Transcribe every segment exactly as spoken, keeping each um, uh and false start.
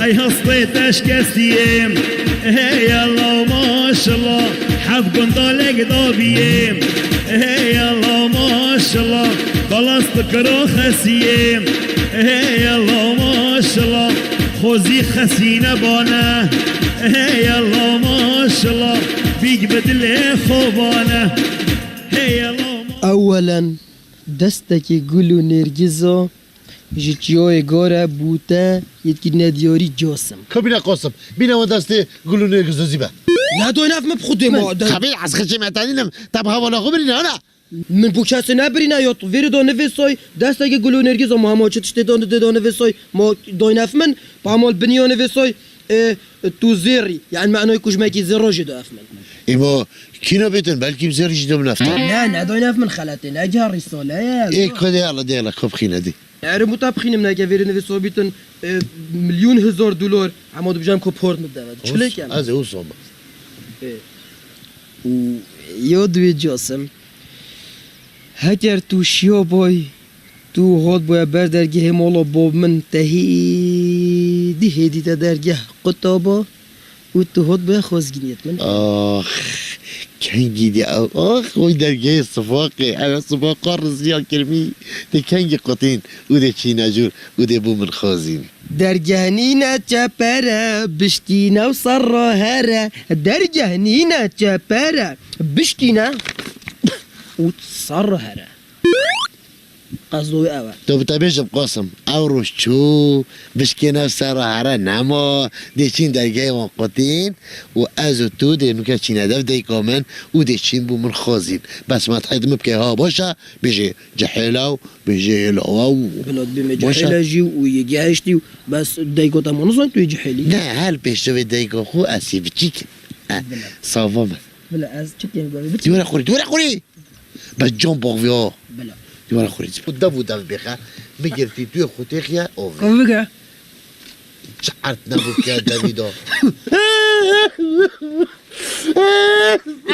Hestê teşkestiyê, hey Allah maşallah, heft gundalek dabiyê, hey Allah maşallah, balas tikiro xesiyê, hey Allah maşallah, xozî xesîne bane, hey Allah maşallah, bîk bi dilê xo bane, hey Allah ma- Ewelen, destekê gul û nêrgiza ji çiyayê Gare bûte yêtkirine diyarî Casim. Ka bîne Qasim, bîne we destê gul û nêrgizozî be. Ne doynef min bi xwe dê ma. Tabî ez xirçê metenînim, te bi hevala xwe birîne, ana. Min bo kesê nebirîne ya tu vêrê da nivêsay, desteke gul û nêrgiza ma hema çi tiştê da, dê da nivêsay, ma doynef min, pa mal binî ya nivêsay, e, tu zêrî. Yani manayê ku ji me kî zêra jî da ef min. Êma kîna bêtin, belkî bi zêrî jî da min efta. Ne, ne doynef min xeletê, ne gerî sole ye. Ê, ku dê, yala, dê, yala, ku bixîne dê. Ere muta bixînim neke vêrê nivê sobîtin, e, milyon hezar dolar, hema dibijam ku port min devet. Çi lê kem? Ez ê wisa me. E. Û ya duê Casim. Heger tu şiya bay, tu hat boya ber dergehê mala bab min te hêdî hêdî te dergeh qutaba. Û tu hot be xwezgîniyet min. Ax, kengî dê ew, ax, oy dergehê sifaqê, ew sifaqa rizîya kirmî, dê kengî qutîn û dê çîne jûr û dê bû min xwezîn. Dergeh nîne çepere, bişkîne û serra here. Dergeh nîne çepere, bişkîne û serra here. Qezo wî ew e. Tu bi te bêjim Qasim, ew roj çû, bişkê nav serra here nema, dê çîn dergehê wan qutîn û ez û tu dê nuke çîne dev dayika min û dê çîn bû min xwezîn. Bes me dihêt min bike ha baş e, bêjê cihêla û bêjê hêla we û Bila dibê me baş e. Cihêla jî û yê gehiştî û bes dayika te ma nizan tu yê cihêlî. Ne, her pêşevê dayika xwe ez yê biçîk im. Eh, Bila. Sava me. Bila ez çi kêm govê biçîk. Dûre xurî, dûre xurî! Bes can baxvî ha. Bila. Dîwara xurî. Û dev û dev bêxe. Bigirtî tu yê xwe têxiye, ov. Ov bige. Çi ert nebû ke devî da.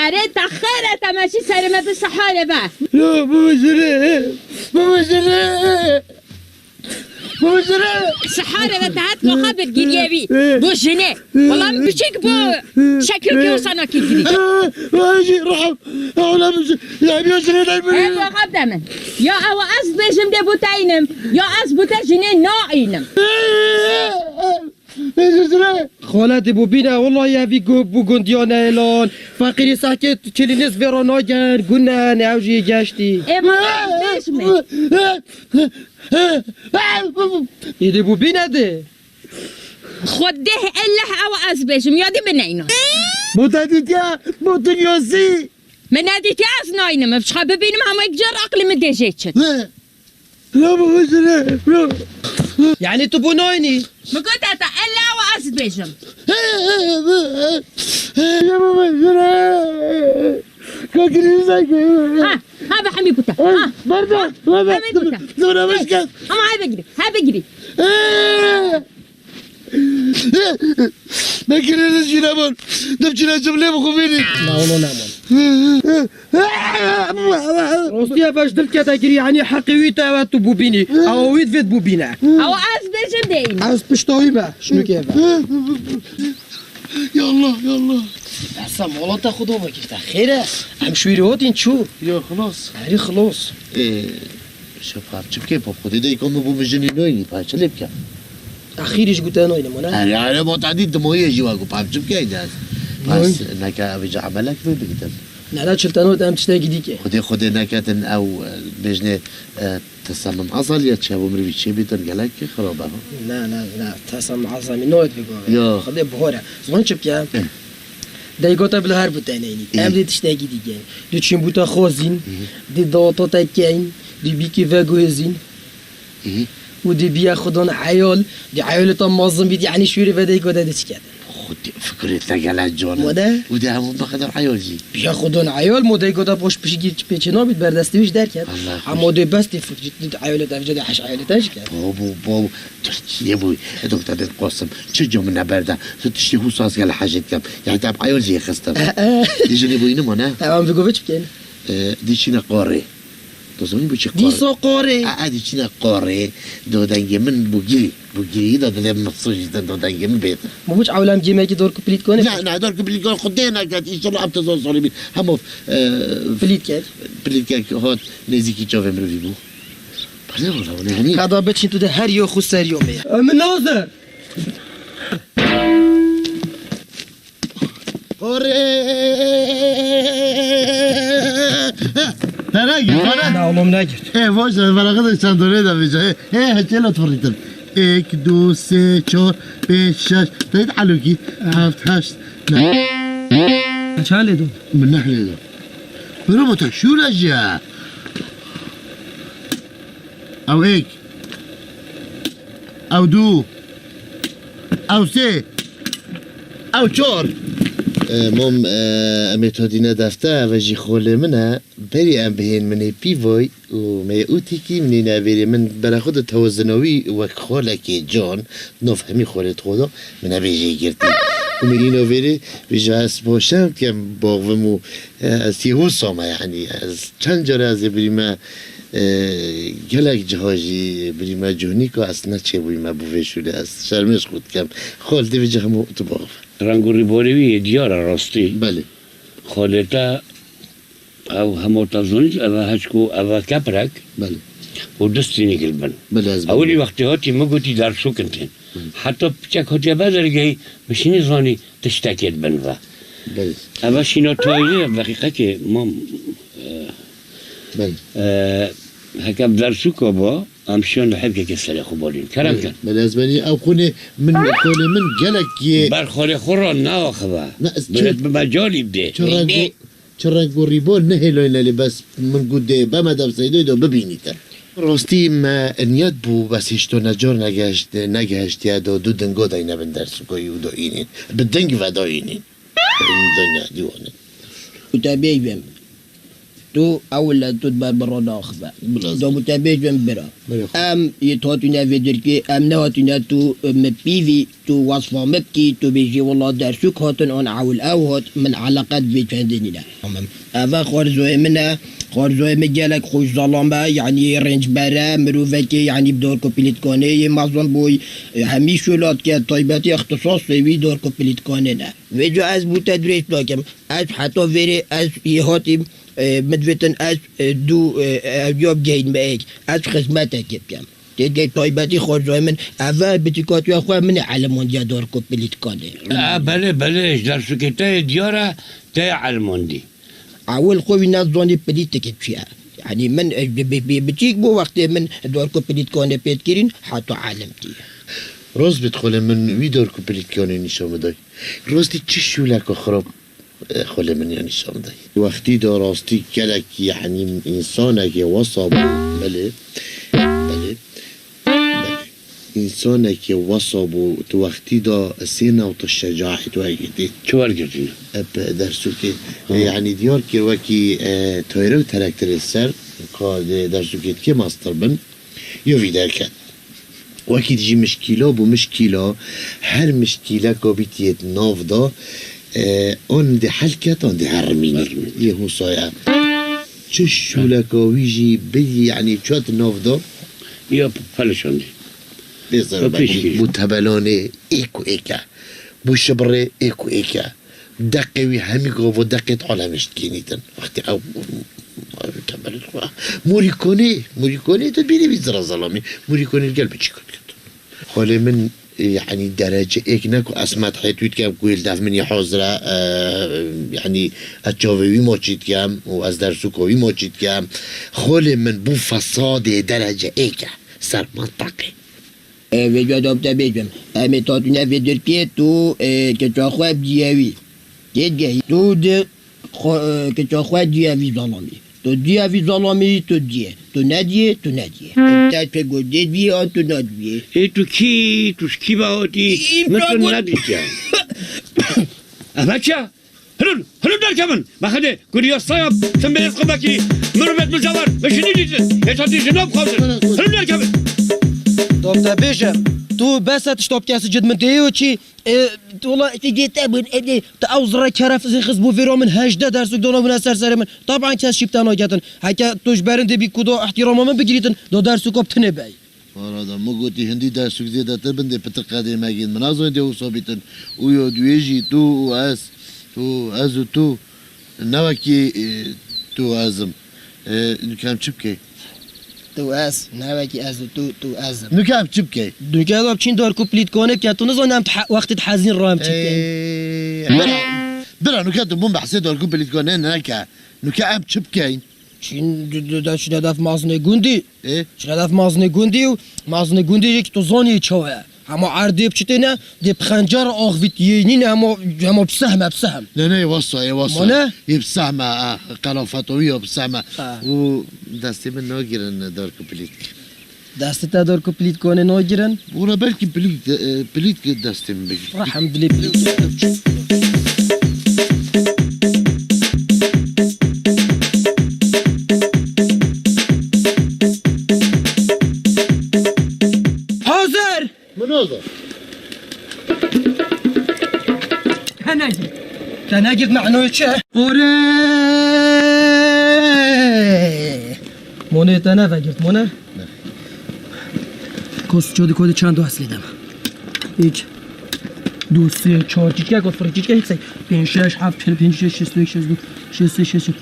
Erê te xêr e, te meşî serê me bi sehare be. Ya, bibijire. Bibijire. Bibijire. Sihare ve tehet goxa bir giriye bi. Bu jine. Wala min biçik bu şekil ki o sana ki giriye. Vajî, rahim. Ola bibijire. Ya, bibijire, ne Ev bibijire? Goxa de min. Ya ew ez bêjim de bu teynim. Ya ez bu te jine nainim. Bibijire. Xaletê bû bîne, wellahî evî gu-, bû gundiya neylan. Feqîrî sehkê çilînîz vê ra nagen, gune, ne ew jî geştî. Ê, bana bêjme. Êdî bû bîne de. Xwedê elleh ew ez bêjim, ya dî bineyno. Bo te dîtiye, bo tu niyosî. Min nedîtiye ez naynim, ev çiqa bibînim hema yek car aqlê min dê jê çin. He. Ya baba jire, ya. Yani tu bo naynî? Min got heta elleh ew ez bêjim. Ya baba jire. Kakirî zayke. Ha, ha be hemî bûte. Ha. Berda, ha, baba. Hemî bûte. Zora başka. Ama ha be girî, ha be girî. Nekirî jî nebon. Dim çîne cimlê bixwînî. Na, wilo nemon. Rostiye beş dil kete girî, yani heqê wî te evet tu bûbînî. Ewa wî divêt bûbîne. Ewa ez bêjim deyîn. Ez pişta wî me, şinukê ve. Ya Allah, ya Allah. Esa mala te xudo vekir te xêre. Em şûrî hotîn çû. Ya xlos. Herî xlos. Ee, şef xaf çi bikê, pap xwedê de îka min bû min jinî noynî, pa çi lê bike? Axîrî ji gute noynî mone. Erê, erê, motadî dimoyê jî wa ku pap çi bike, îde ez. Noy. Pas neke ev ca emelek bê bigitin. Nere çilteno em tiştekî dîke. Xwedê, xwedê neketin ew, e, bêjnê, e, Tesamim azal ya çabu mirî çê bîtin gelek xirab e. Na, na, na. Tesamim azal mi noyet bigove. Ya. Xwedê bihore. Zon çi bike? Eh. Deygote bila her bu teneyni. Eh. Em de tiştekî dîke. Di çîn bûta xozîn. Eh. Di dawata te keyn. Di bîkî veguhêzîn. Eh. Û di biya xudan eyal. Di eyalê te mazin bît, yani şûrê ve deygote de çiket. Xwedê fikrê te gelek can e. Wede? Û de hemû bi qedar eyal jî. Ya xudan eyal modeyê goda poş pişikî pêçê nabît berdestê wî ji derket. Allah. Ama de bes tê fikr eyalê te evce de heş eyalê te jî ket. Bo, bo, bo. Tu çiyê bû? E, doktor dedi Qasim. Çi cû min neberda? Tu tiştê hû saz gele hecet kem. Yani te eyal jî xistim. E, e. Di jinê bûyî nima ne? Tamam, bi govê çi bikin? E, di çîne qarê. Dozanî bu çi qor? Dîsa qorê. A, a, dî çine qorê. Do dengê min bu girî. Bu girî da dilê min mixsûs jî do dengê min bêtir. Bu hiç ewlem cêmekî dor ku pilît kone? Na, na, dor ku pilît kone xwe dê neket. Înşallah ev tezon salî bî. Hemo, e, Pilît kek. Pilît kek hot nêzîkî çavê mirovî bû. Bale wala, wana, yanî. Kada biçîn tu de her yo xu ser yo me. Emin nazer. Qorê! Tera gir, tera. Na, oğlum, ne gir? Ê, boş ver, bana kadar çandorê de bir şey. Ê, heçe la tfırıtım. Ek, du, sê, çor, pênc, şeş. Teyit alûkî. Heft, heşt. Ne? Çend lê dû? Min neh lê dû. Biro bo te şûre jî ye. Ew êk. Ew du. Ew sê. Ew çar. E, mam, e, em ê tadîne defte, ev jî xolê min e. Berî em bihên min ê pîvoy û me yê ûtîkî min ê navêrê min bera xwe di tewazinawî wek xolekê can, nav hemî xolê xwe de min e bêjê girtî. Û min î navêrê bêje ez baş em kem baxvim û, e, ez yê wisa me, yanî ez çend cara ez ê birî me, e, gelek ciha jî birî me cûnîka ez neçêbûyî me bo vê şûlê ez şermêş xwe dikem. Xol divê cih hemû tu baxve. Reng û rîborê wî yê diyar e rastî. Belê. Xolê te Ew hema te zanît, ev e heçku, ev e keprek Belê. Û du stînîk li bin. Belê, ez Ewilî bibînim. Wextê hatî min gotî dersûkin tên. Hı. Heta piçek hatiye be dergehî, min şînî zanî tiştekê di bin ve. Belê. Ev e şîna tayê, deqîqekê mam, e, Belê. E, heke bi dersûka ba, em şiyan li hevkeke serê xwe balîn. Kerem Belê. Kin. Belê, ez benî ew xûnê min, xûnê min gelek yê Ber xolê xwe re naxive. Ne, ez Bi çi, bi mecalî bidê. Çi reng û Çi reng û rîbor nehêloyne lê bes min got dê beme dev seydoy do bibînîte. Rastî me niyet bû bes hişto necar negehişt-, negehiştiye do du dingo dayne bin dersûkoyî û do înîn. Bi ding ve do înîn. Înîn dayne dîwanê. Û te bêjim, tu ewil tu dibe bi ro naxive. Biraz. Do û te bêjim bira. Bira. Em yê hatîne vê dirkê, em nehatîne tu, e, min pîvî, tu wesfa min bikî, tu bêjî wela dersûk hatin an ewil ew hat, min eleqet vê çendê nîne. Eve xwarzoyê min e, xwarzoyê min gelek xweş zalam e, yanî rêncber e, mirovekê, yanî bi dorko pilîtkanê yê mezin bûy, e, hemî şolat ke taybetî ixtisasê wî dorko pilîtkanê ne. Vêca ez bû te dirêj nakim, ez heta vêrê ez yê hatîm, e, min divêtin ez, e, du, e, ev ya bigehînme êk, ez xizmetekê bikem. Têgey taybetî xorzoyê min, ev e bitikatiya xwe min ê elimandiya dorko pilîtkanê. E, belê, belê, ji dersûkê te yê diyar e, te yê elimandî. Ewil xwe wî nezanî pilîtikê çi ye. Yanî min, e, bi, bi, bi, biçîk bû wextê min dorko pilîtkanê pê dikirîn, heta elim tî. Rast bit xwelê min wî dorko pilîtkanê nîşan biday. Rastî çi şûleka xirab. E, xwelê min ya nîşan dayî. Wextî de rastî gelek, yanî, însanekê wesa bû. Belê. Belê. Belê. Însanekê wesa bû, tu wextî de sê newta şecaet wergirtî. Çi wergirtî? E, bi dersûkê. Ha. E, yanî, diyar kir wekî, e, tayre û terektirê ser, ka de dersûkê dikê mastir bin. Yo vî derket. Wekî dijî mişkîla bû, mişkîla, her mişkîleka bîtiyê di nav de, e, an dê helket, an dê herimînî. Herimînî. Yê hûsaya. Çi şûleka wî jî bî, yanî çat nav de. Ya pelişandî. Bê Ya serbe. Pişkî. Bû tebelanê êk û êk e. Bû şibirê êk û êk e. Deqê wî hemî gavo deqê di alemê ji dikênîtin. Wextê ew, ew temelê xwe. Morîkonê, morîkonê tu bînî vî zira zelamî. Morîkonê gel biçî kut kut. Xwelê min, e, yanî derece êk ne ku ez medhê tu dikem ku hêl dev min yê hazir e, e, yanî ez çavê wî maçî dikem û ez dersûka wî maçî dikem. Xwelê min bû fesadê derece êk e. Ser manteqê. E, vêca da te bêjim. Em ê tatîne vê dirkê tu, e, keça xwe bidiyewî. Tê digehî. Tu di xwe, e, keça xwe diyevî zalamî. Tu diyevî zalamî, tu diyê. Tu nediyê, tu nediyê. E, te çi got, dê diyê an tu nadiyê? Ê tu kî, tu ji kî ve hatî? Î, Min tu bira nedîtiye. Eve çi? Hilûn, hilûn derkevin. Me xedê, ku riyasaya simbêlê xwe vekî, mirovêt mijawer, min ji nî dîtin. Hêşatî ji nav xwazin. Hilûn derkevin. Dom te bêje, Tu bes e tişta bikesi cid min tê yo çi? E, tu wala, e, te bûn, e, e, tu ew zirre kerefizê xist bû vêra min, hejdeh dersûk dana bûne ser serê min. Taban kes şîp te naketin. Heke tu ji berindê bî ku do ihtirama min bigirîtin, do dersûka bi tinê bey. Arada min gotî hindî dersûk zêdetir bin dê pitir qedê me gîn. Min nazanî dê wisa bîtin. Û yo duyê jî tu û ez, tu, ez û tu. Ne wekî, e, tu û ez im. E, nuke em çi bikey? Tu ez, ne wekî ez û tu, tu ez im. Nuke em çi bikey? Nuke da biçîn darkû plîtkanê bike, tu nizanî em ti he-, wextê di hezîn re em çi bikeyn? Ê, bira, bira, nuke tu bûn behsê darkû plîtkanê neke. Nuke em çi bikeyn? Çîn d-, d-, d-, çine def mazinê gundî. Ê? Çine def mazinê gundî û mazinê gundî jî ki tu zanî çawa ye. Hema erdê bi çi têne, dê bi xencer axivît yê nîne hema, hema bi sehm e, bi sehm. Ne, ne, ê wasa, ê wasa. Ma ne? Yê bi sehm e, e, qelafeta wî ya bi sehm e. Ha. Û destê min nagirin darkû plîtk. Destê te darkû plîtkanê nagirin? Ora belkî plîtk, e, plîtk destê min bigir. Rehemdilê plîtk. Hazir! Min naza. Te negir. Te negirt menoyê çi? Ore! Monê te nevegirt, mone? Ne. Kos çodi kodi çend dua slêdem. Ek. Du, sê, çar, çiçke kot fırı, çiçke hiç say. Pênc, şeş, heft, çil, pênc, şeş, şeş, şeş, şeş, şeş, şeş.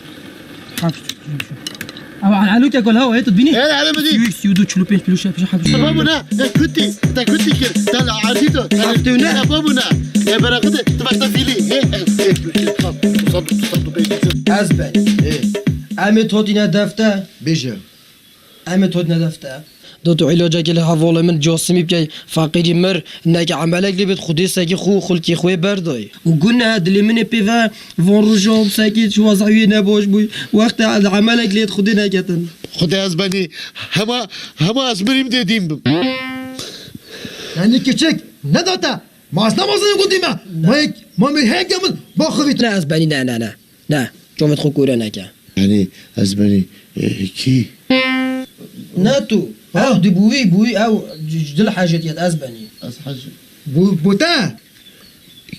Ama alo ke kol ha, tu bini. Hele, hele, bidî. Yüz, yüz, çilu, pênc, pênc, şeş, heft. Baba, bu ne? E, kuti, te kuti kir. Te la erdî to. Hafte ne? E, baba, bu ne? E, bera kuti, tu başta fili. E, e, e, e, tamam. Tusan, tusan, tu pênc. Ez ben. E. Em ê totîne defte. Bêje. Em ê totîne defte. Do tu îlacekê li hevalê min Casimî bikey. Feqîrî mir, neke emelek lê bêt, Xwedê sekî xwe û xulkî xwe berdayî. Û gune dilê min ê pê ve van roja sekî ji wezî wî nebaş bûy. Wextê emelek lê Xwedê neketin. Xwedê ez benî hema, hema ez mirîm dê dîn bim. Yanî kiçik, ne da te? Ma ez namazin gundî me. Ma yek, ma me heke min, baxivît. Ne ez benî, ne, ne, ne. Ne, çavê xwe kore neke. Yanî ez benî, e, kî? Ne tu. Ha? Ew di bûyî, bûyî ew c-, c-, dil hecetiyet ez benî. Ez hec- Bu, bu te?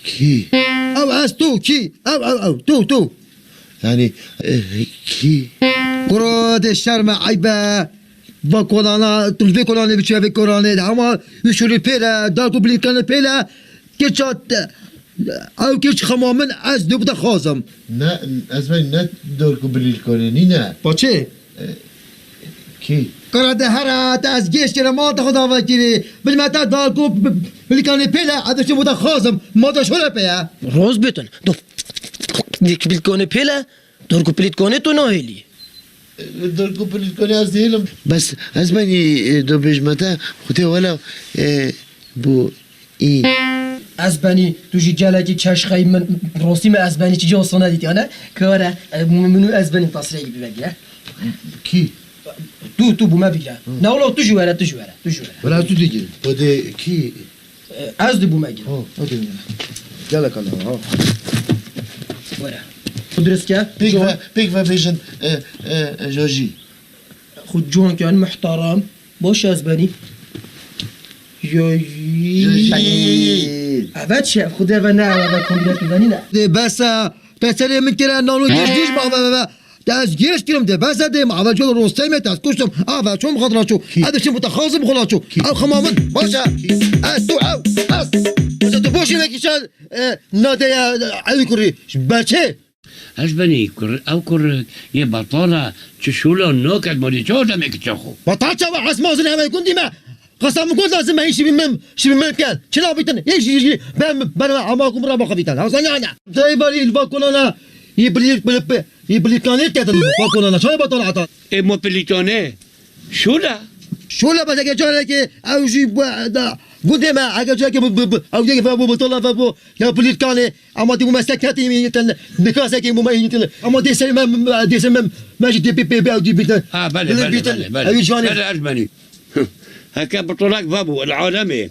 Kî? Ew ez tu, kî? Ew, ew, ew, tu, tu. Yanî, e, kî? Kuro de şerme, eybe. Va kolana, tu vê kolanê biçe vê kolanê de. Ama uşulî pêle, darkû bilîkanê pêle. Keçat, ew keç xema min ez dê bide xazim. Ne, ez vê ne darkû bilîkanê nîne. Paçê? E, kî? Kara de hera, te ez geş kere, mal te xwe dava kirî. Bilme te darkû bi-, bilîkanê pêle, ez dê çi bide xazim. Ma te şole peye. Roz bitin. Do bilîkanê pêle, darkû bilîkanê tu nahêlî. Darkû bilîkanê ez dihêlim. Bes ez benî, e, do bêjme te, xutê wela, e, bu. Î. Ez benî, tu jî gelekî keşxeyî min, rastî me ez benî çi cihosona dîtiya ne? Kare, e, min û ez benî tasireyî bivegire. Kî? Tu, tu bû me bigire. Hı. Ne wilo tu jî were, tu jî were, tu jî were. Wela tu digir. Xwedê kî? E, ez dibû me gire. Ha, hadi. Gelek ala, ha. Were. Tu dirist ke? Pêk ve, pêk ve bêjin, e, e, e, jajî. Xwe ciwankiyan muhtaram. Baş ez benî. Yo, yo, yo. Evet şef, xwe de ve ne, ve kombîne tu benî ne. De bes e, peserê min kire nano gêj dîj ma ve ve. De ez gêj kirim de, bes e de ma ve çol rostey me te ez kuştim. A ve çom xadra ço. Ki? Ez de çim bu te xazim xola ço. Ki? Ev xema min, baş e. Ki? Ez tu ew, ez. Mesela tu boşî vekî çal, e, nade ya, ev kurî. Berçe. Ez benî kur, ew kur yê betala, çi şûla noket modî çawa demê kiça xwe. Betal çawa ez mazin hevey gundî me. Qasam min got lazim me, şibî min, şibî min kel. Çi nabîtin? Yek jî, jî, ben, ben, ama kum ra bakavîtan. Ha, sen ne, ne? Dayı bari ilva kolana, yê bilî, bilî, yê bilî kanê ketin, ilva kolana. Çay betal atan. E, mo bilî kanê. Şûla. Şûla bes eke carekê ew jî bu, da, gundê me, eke carekê bu, bu, bu, ew yekê fe bu, bu tola fe bu, ya bilî kanê, ama dî bu me seketî mi yitin, nikasekê bu me yitin, ama dê ser me, me, dê ser me, me jî dê pê, pê, pê, ew dî bîtin. Ha, belê, belê, belê, belê. Ew jî canê. Belê, ez benî. Heke bitolak ve bu, el alemê.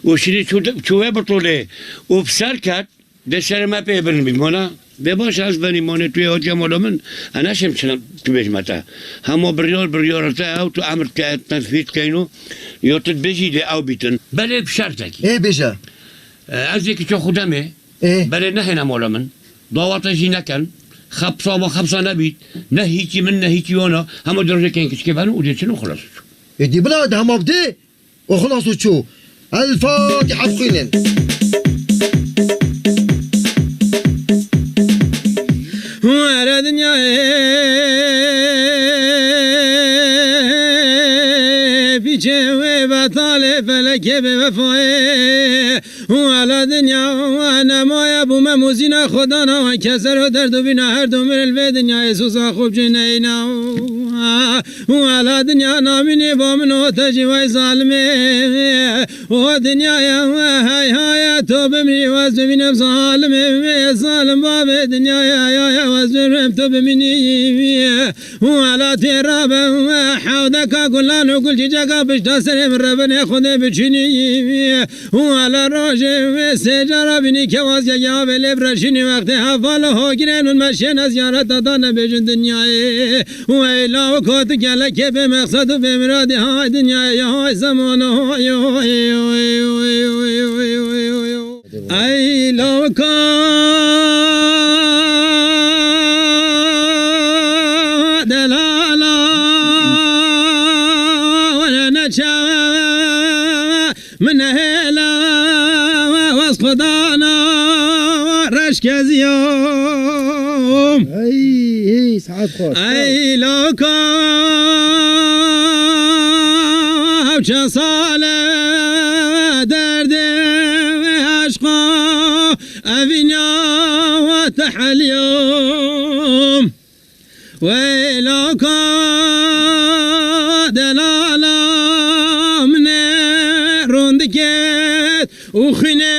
Û şirî çû, çû ve bitolê. Û bi ser ket, dê serê me pê bin bî, mona? Bê baş ez benî manê tu yê hatiye mala min, ez neşêm çi tu bêjime te. Hema biryar biryara te ew tu emr ke tenfîz keyno, ya tu dibêjî lê ew bîtin. Belê bi şertekî. Ê bêje. E, ez yekî ça xwe demê, Ê. Belê nehêne mala min. Dawa te jî nekin. Xepsa ma xepsa nebît. Ne hîçî min ne hîçî wana. Hema dirojê kên kiçikê verin û dê çin û xilas çû. Ê dî bila de hema bidê. Û xilas û çû. El Fatiha bixwînin. Were dinyayê pîçê wê betalê felekê bê wefayê. Wela dinya nemaye bûme muzîna xwedana, keser û derd û bîna her du mirin vê dinyayê soza xwe bicineyna. Wela dinya namînê ba min û te jî wey zalimê. O dinyaya hey hay to bimrî wez bimînim zalimê, zalim babê dinyaya ya ya wez bimrim to bimînî. Wela tê rabe hewdeka gulan û gul çîçeka pişta serê min rebinê xwedê biçînî. Wela rojê wê sê cara bînî kewaz ya ya belê bireşînî wextê heval û hogirên min meşêne ziyareta da nebêjin dinyayê. Weyla û kot gelekê bê meqsed û bê miradî hay dinyayê hay zemana hay. Ey lawika delala were neçe min hêla wez xwedana reşkeziyam. Ey, ey, saet xweş. Ey lawika ew çend sale derdê eşqa evîna teheliyam. Weylaka delala min ê rondikêt û xwînê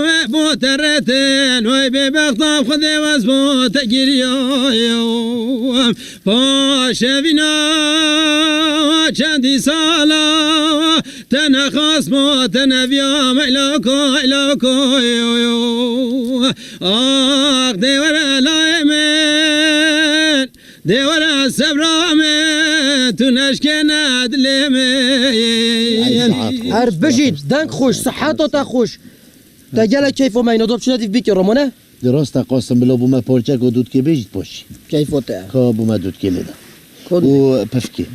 we bo te retin. Wey bêbexta Xwedê wez bo te giriyayam. Paşevîna çendî sala te nexas bo te neviya meylako, meylako. Ax dê were layê min. Dê were sebra min, tu neşkêne dilê min. Her bijî, deng xweş, siheta te xweş. Te gelek keyf û meyna dop çine dîv bîkî romane? Di rast e Qasim, bila bûme parçeko dûtkê bêjît paşî. Keyfo te. Ka bûme dûtkê lê de. Kon- Û pifkê.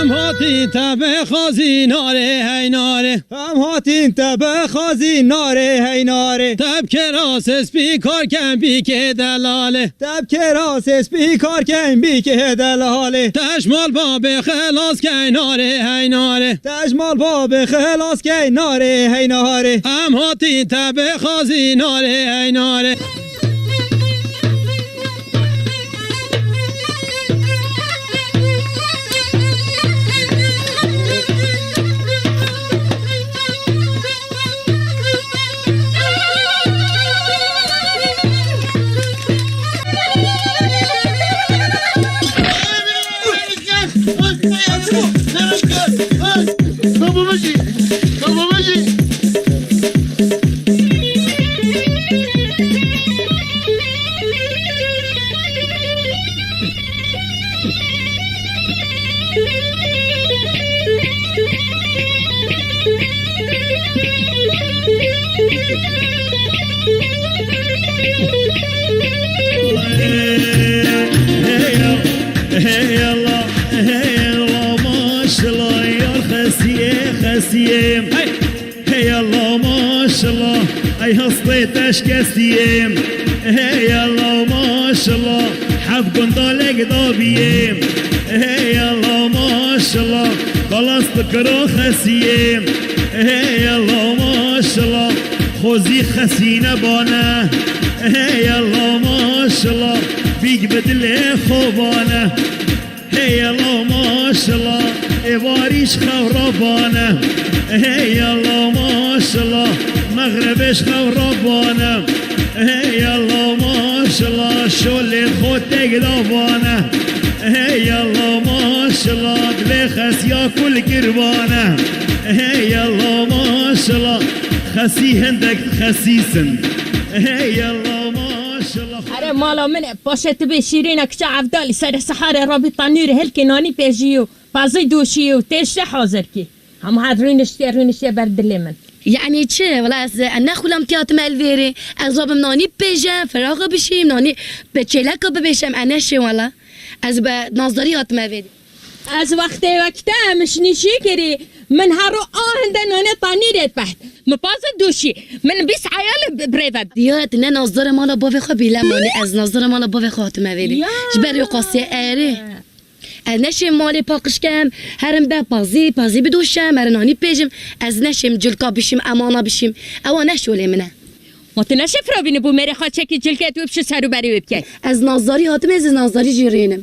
Em hatîn te bixwazî narê hey narê. Em hatîn te bixwazî narê hey narê. Te bi kirasê spî kar kem bîkê delalê. Te bi kirasê spî kar kem bîkê delalê. Te ji mal babê xilas key narê hey narê. Te ji mal babê xilas key narê hey narê. Em hatîn te bixwazî narê hey narê. Hey Allah, hey Allah, maşallah, yar Xesiye, Xesiye. Hey! Hey Allah, maşallah, ey hestê teşkestiyê. Hey Allah, maşallah, heft gundalek dabiyê. Hey Allah, maşallah, balas dikiro Xesiyê. Hey Allah, maşallah, xozî Xesîne bane. Hey Allah, maşallah, bîk bi dilê xo bane. Hey Allah, maşallah, êvarî ji xew rabane. Hey Allah, maşallah, mexrebê ji xew rabane. Hey Allah, maşallah, şolê xo têk davane. Hey Allah, maşallah, dilê Xesiya kul girbane. Hey Allah, maşallah, Xesî hindek xesîsin. Hey Allah, maşallah. Erê mala min e, paşê tu bê şîrîna kiça Evdalî, serê siharê rabî tanûrê hilkê nanî pêjî û pazî dûşî û têşte hazir kî. Hema hat rûniştiye, rûniştiye ber dilê min. Yanî çi? Wela ez, e, ne xulamtî hatime li vêrê. Ez rabim nanî bipêjem, firaxa bişîm, nanî bi çêleka bibêşem, e neşêm wela. Ez bi nazdarî hatime vêrê. Ez wextê wekte min şinîşî kirî, min her ro a hinde nanê tanîrê dipeht. Min pazî dûşî, min bîst eyalê bi-, birêve. Ya, tu ne nazdara mala bavê xwe bîle manî, ez nazdara mala bavê xwe hatime vêrê. Ya. Ji ber wê qasiyê erê. Ez neşêm malê paqij kem, herim be pazî, pazî bidûşem, herin hanî pêjim. Ez neşêm cilka bişim, emana bişim. Ewa ne şolê min e. Ma tu neşê firavînî bû mêrê xaçekî cilkê tu bişî ser û berê wê bikey. Ez nazdarî hatim, ez ê nazdarî jî rênim.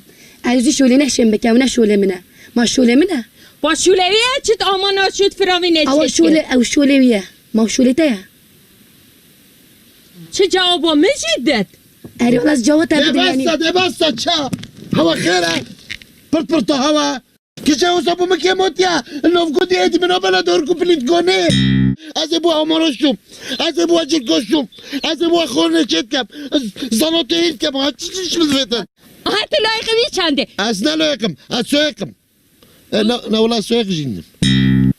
Ez jî şolê neşêm bikem, ne şolê min e. Ma şolê min e. Pa şolê wî ye, çit amana çit firavînê. Ewa çekî. Şolê, ew şolê wî ye. Ma şolê te ye. Çi cewaba min jî dit? Erê, wela ez cewab te bidim, yanî. De bes e, de bes e, ça. Hewa xêr e. Pirt pirt e hewa. Kişe wisa bû min kêm otiya. Novgotî êdî min o bela dor ku pilît gonê. Ez ê bû amoroştum. Ez ê bû acil koştum. Ez ê bû xornê çêt kem. Zano te hîr kem. Ha çi çi çi bizvêtin. Aha tu layiqî wî çendê? Ez ne layiqim. Ez soyiqim. E, na, na wela soyeq jî nînim.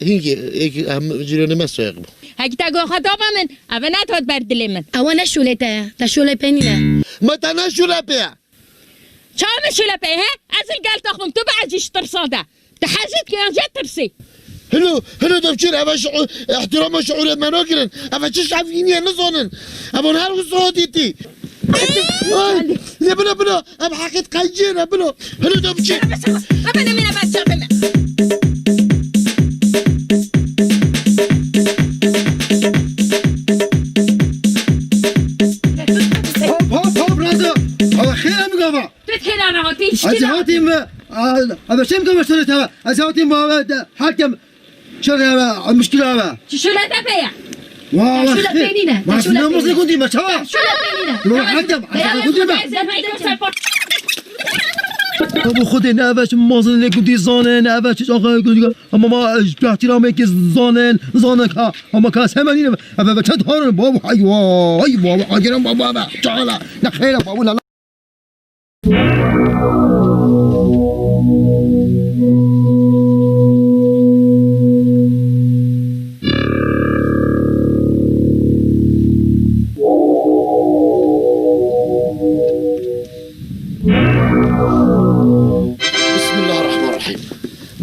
Hingî, êk, em, cîranê me soyeq bû. Hekî te got xwe daba min, ev e nehat ber dilê min. Ewa ne şûlê te ye, te şûlê pê nîne. Ma te ne şûle pê ye? Çawa min şûle pê ye, he? Ez li gel te xwim, tu bi ecî ji tirsa de. Tu hezî dikî yan jê tirsî? Hilo, hilo dovçîr, eve şiû-, ihtirama şiûrê me nagirin. Eve çi şevînî ye nizanin. Eve her wisa dîtî. Ay, lê bila, bila. Em heqê diqenciyê ne, bilo. Hilo de biçin. Hemen emine ben çarpayım. Hop, hop, hop, razı. Ama xêr em gava. Tu xêra ne hatî, işte. Ez hatîm ve, a, a, ve şem gava şöyle tava. Ez hatîm ve, ve, de, hakem. Şöyle ya, muşkil abi. Şu şöyle tepe ya. Wa, wa. Şöyle penine. Wa, şöyle penine. Şöyle penine. Wa, hakem, hakem, hakem. Bu xudê ne eve şu mazın ne gudi zanen, ne eve şu ağa gudi. Ama ma, e, ihtiramê ki zanen, zanen ka. Ama ka semenine. Eve ve çat harın. Baba, ay, wa, ay, baba, agiren baba, baba. Çala. Ne xeyra, baba, la, la.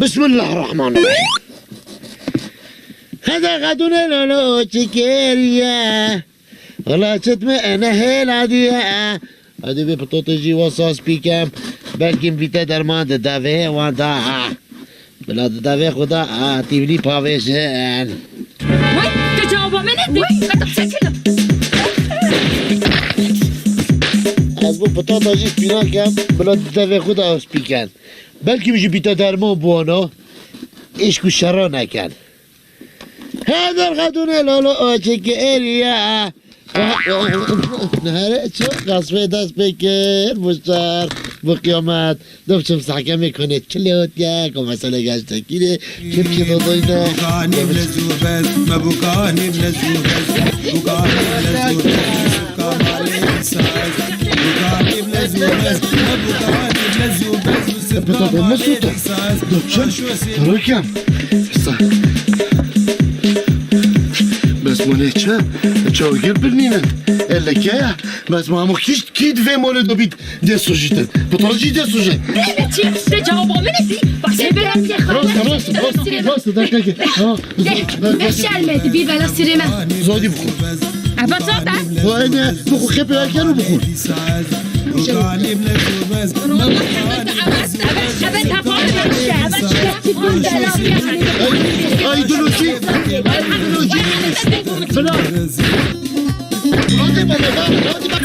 Bismillahirrahmanirrahim. Bismillahirrahmanirrahim. Xeze xedûnê lolo çi kiriye? Wela çit mi ene hêla diye. Hadi bir pitote jî wasa spîkem. Belkim vîte derman di devê wan da. Bila di devê xwe da, a, tîvlî pavêjin. Way, tu cevaba me nedî. Way, qedex çekil. Ez bu pitata jî spînakem. Bila di devê xwe da spîken. Belkim jî vîte derman buwana. Îşk û şera neken. Hêder xedûnê lolo o çi kiriye. Nehere çi qasfê dest pê kir, bu şer, bu qiyamet. Dov çim sahkemê konê çilê otiye, ko mesele geç tekîrê, kim ki dodoyne. Bukanî bile zû bes, me bukanî bile zû bes, bukanî bile zû bes, Yusuf Kamalê saz. Bukanî bile zû bes, me bukanî Pita ben mi suta? Dokçam, karokem. Sa. Bes mone çe, çawgir birnînin. Eleke ya. Bes mamu kişt kî divê mole dobît. Dê sujîtin. Bi to jî dê suje. Ne çi? Te cevap amene dî. Bak sen ben bir Rast, rast, rast, rast, dakika ki. Ha, Beşer me, bir bela sireme. Zodi bixwin. Eva zaten. Bu ne? Bu xepê erken û bixwin. Ay, ideoloji. Ideoloji. Bela. Hadi bana, hadi bak.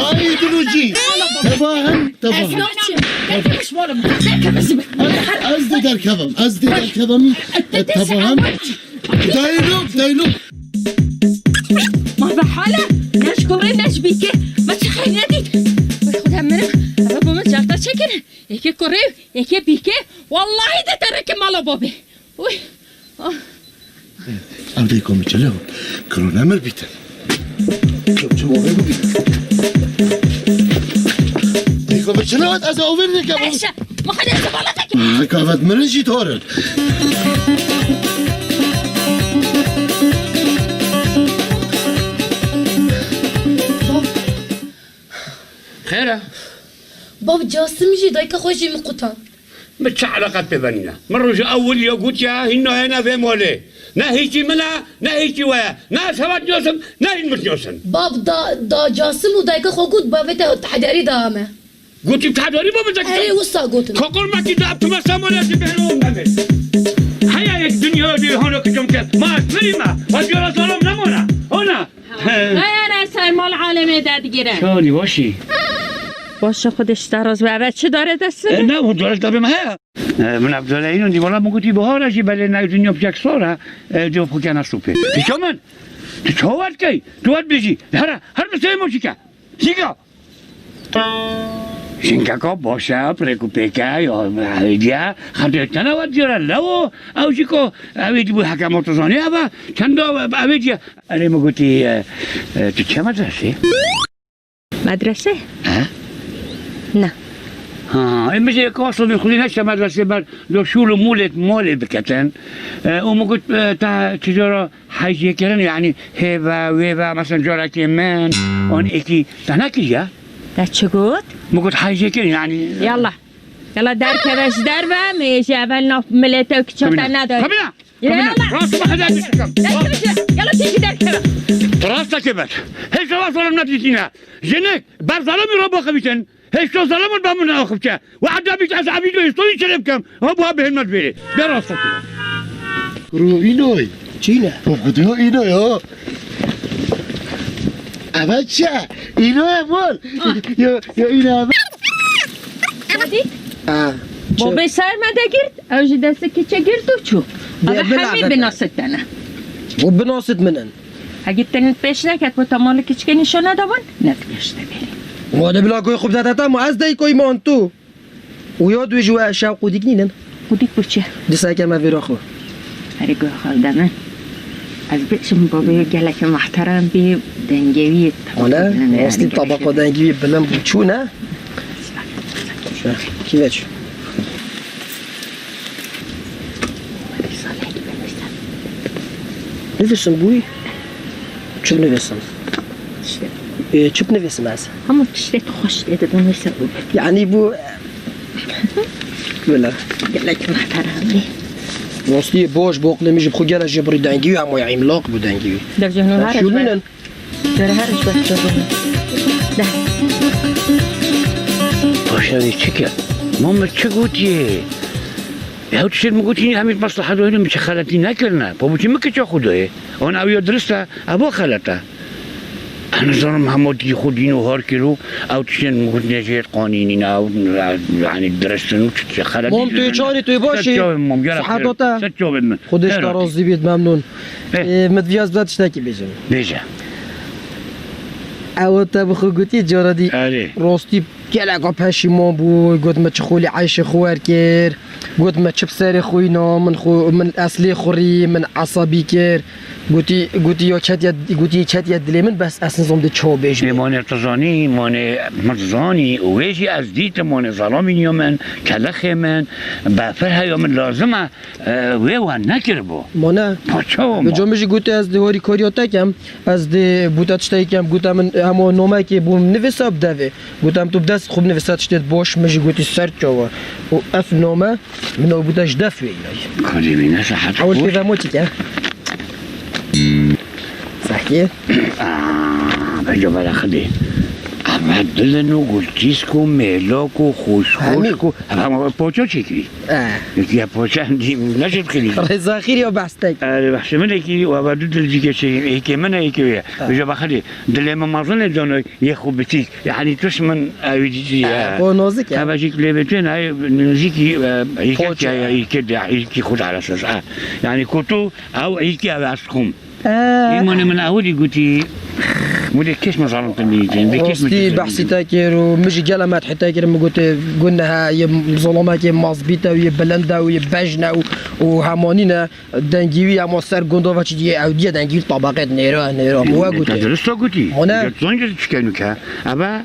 Ay, ideoloji. Tefahem, tefahem. Ez de derkevim, ez de derkevim. Tefahem. Daylo, daylo. Ma be hala, ne ji kurê ne ji bîkê. Ma çi xeynedî. Wê xuda mirim, eve bo min carta çekine. Eke kurê, eke bîkê. Wallahî de te reke mala babê. Uy. Ah. Ev dê komî çile. Kiro nemir bîtin. Çim ovê bû bîtin. Dê komî çile, ez ovê dê kevim. Eşe, muhade zibala te. Kavet mirin jî torin. Xêr e? Bab, Casim jî dayika xwe jî min qutan. Min çi eleqet pê ve nîne? Min roja ewil ya gotiya, hîn nayêne vê malê. Ne hîçî min e, ne hîçî we ye. Ne ez hevat diyosim, ne hîn min diyosin. Bab, da, da Casim û dayika xwe got, bavê te tehdêrî da me. Gotî tehdêrî bavê te? Erê, wisa gotin. Kokor me kî da, tu me semolê jî bêhno me. Heya yek dinya dî hona kiçim ke. Ma ez mirî me. Ma diyara zalim nemona. Hona. He. He, ne yara ser mal alemê derdigire. Çawa dî, baş î? Baş e, Xwedê ji te razî be. Eve çi dare dest E, min? Ne, bu dare dest min heye. E, min ev dare înon dî, wala min gotî bihar e jî belê ne dinya piçek sar e. E, diyo xwe kena supê. Pîça min. Tu çawa wet key? Tu wet bijî. Here, her bi sey moşike. Sîga. Jinkeka baş e, pirêk û pêk e, ya hêdiye, xebdê te ne wet jê re lewo, ew jî ku ew ê dibû heke ma tu zanî ev e, çenda ew ê dî ye. Erê min gotî, e, e, tu çi medresê? Medrese? He? Na. Ha, ê min jê ka sobî xwedî neçe medresê ber do şûl û mûlê malê biketin. E, û min got, e, te çi cara Heyjêkirin, yanî hê ve, wê ve, mesela carekê min, an êkî te nekiriye? Te çi got? Min got heyjêkirin, yanî. Yallah. Yallah derkeve ji derve, min ê ji evel nav milê te û kiça te nedaye. Kabîne. Kabîne. Yallah. Rast bak, hadi, hadi, çıkalım. Derkeve ji, yallah, tê jî derkeve. Rast dakê ber. Hêj şeva zalim nedîtîne. Jinik, ber zalimî re baxivîtin. Hêşta zalim ol ben bunu axifçe. Ve adabît ez abî de stoyî çelebkem. Ha bu abi hemmet veri. De rasta ki. Ru inoy. Çîne. Kokutuyor inoy o. Evet çe. Inoy bol. Yo, yo inoy. Hadi. Ha. Bobê ser me de girt. Ew ji destê kiçe girt û çû. Ev hemî binasit te ne. Bu binasit min in. Hegî tenê pêş neket, weta malê kiçikê nîşana davan, ne tu pêş de bêrî. Wade bila goy xwe bidete te, ma ez dey koy man tu. Û ya dû ji we şew qûdîk nînin. Qûdîk bu çi? Diseke me vêra xwe. Herî goy xwe bide min. Ez bêjim babê gelekî mehteram bî, dengê wî Wale, rastî tabaka dengî wî bilind bû çû ne? Kî veç? Nivîsim bûyî? Çi nivîsim? Ê, çi nivîsim ez? Hemû tiştê xweş lê dibin, wisa bû. Yanî bû, wele. Gelek mehteran bî. Rastî boş, boqlê min ji xwe gele jê birî dengî wî, hemû ya îmlaq bû dengî wî. Dev jehno her şûlî nin. Jere her ji ber çavê min. De. Paşa wê çi kir? Ma min çi gotiye? Ew tiştên min gotî hemî maslaha doyê min çi xeletî nekirine. Pa bu çi min kiça xwe doyê? An ew ya dirist e, ev xelet e. Ez nizanim hema dî xwe dîn û har kir û ew tiştên min gotîne jê qanînî ne, ew, yanî dirist in û çi, çi xeletî. Mam, tu çawa, tu baş î? Ser çavê min, mam, gel. Siheta te. Ser çavê min. Xwedê ji te razî bît, memnûn. Eh. Ê, min diviyaz bila tiştekî bêjim. Bêje. Ew te bi xwe gotî cara dî. Erê. Rastî geleka peşîman bû, got, "Me çi xolî eyşê xwe wer kir." Got, "Me çi bi serê xwe îna, min xwe, min eslê xwe rî, min esabî kir." Gotî, gotî, "Ya ketiye, gotî, ketiye dilê min, bes ez nizam dê çawa bêjim." Ê, mane tu zanî, mane min zanî, û wê jî ez dîtim, mane zelamîniya min, kelixê min, befir heya min lazim e, e, wê wan nekiribû. Mane. Pa çawa ma? Bi camê jî gotî, "Ez dê harîkariya te kem, ez dê bo te tiştekî kem." Gote, "Min hema namekê bo min nivîsa bi devê." Gotem, "Tu bi dest xwe binivîse tiştê baş." Min jî gotî, "Ser çawa." Û ev name min ew bûte ji def wê yayî. Kadî min ne sahet Ewil xweş. Pêve motî ke. Sehkê. Aa, beca bela xidê. Eve dilin û gultîsk û mêlok û xuşxuşk û, eve hema poço çêkirî. Eh. Yekî ya poçan dî, neşir xilî. Rêzaxîr ya behstek. Erê, behsê min ekî, û eve du dilcîkê çêkirî. Êkê min e, êkê wê ye. Ha. Beca bela xidê. Dilê min mezin e, cano yê xwe bitîk. Yanî tu ji min ewî dîtî ye. Ha, o nozik e. Eve jî lê bê tu ne, nozîkî, e, îlkê Poçe. Îlkê de, îlkî xwe de resas. Ha. Yanî ku tu ew îlkî ev ez xum. Ee. Îmanê min ewilî gotî, wilê kes min zalim te bîtin, vê kes min Rastî behsî te kir û min jî gela medhê te kir, min gotê, gune he, yê zolomekê mazbît e û yê bilind e û yê bejn e û, û hemanî ne. Dengî wî hema ser gund ava çi diyê ew diye dengî wî tabaqet nêro, nêro. Hema we gotê. Te dirist gotî. Mone? Te zanî çi kenû ke? Eve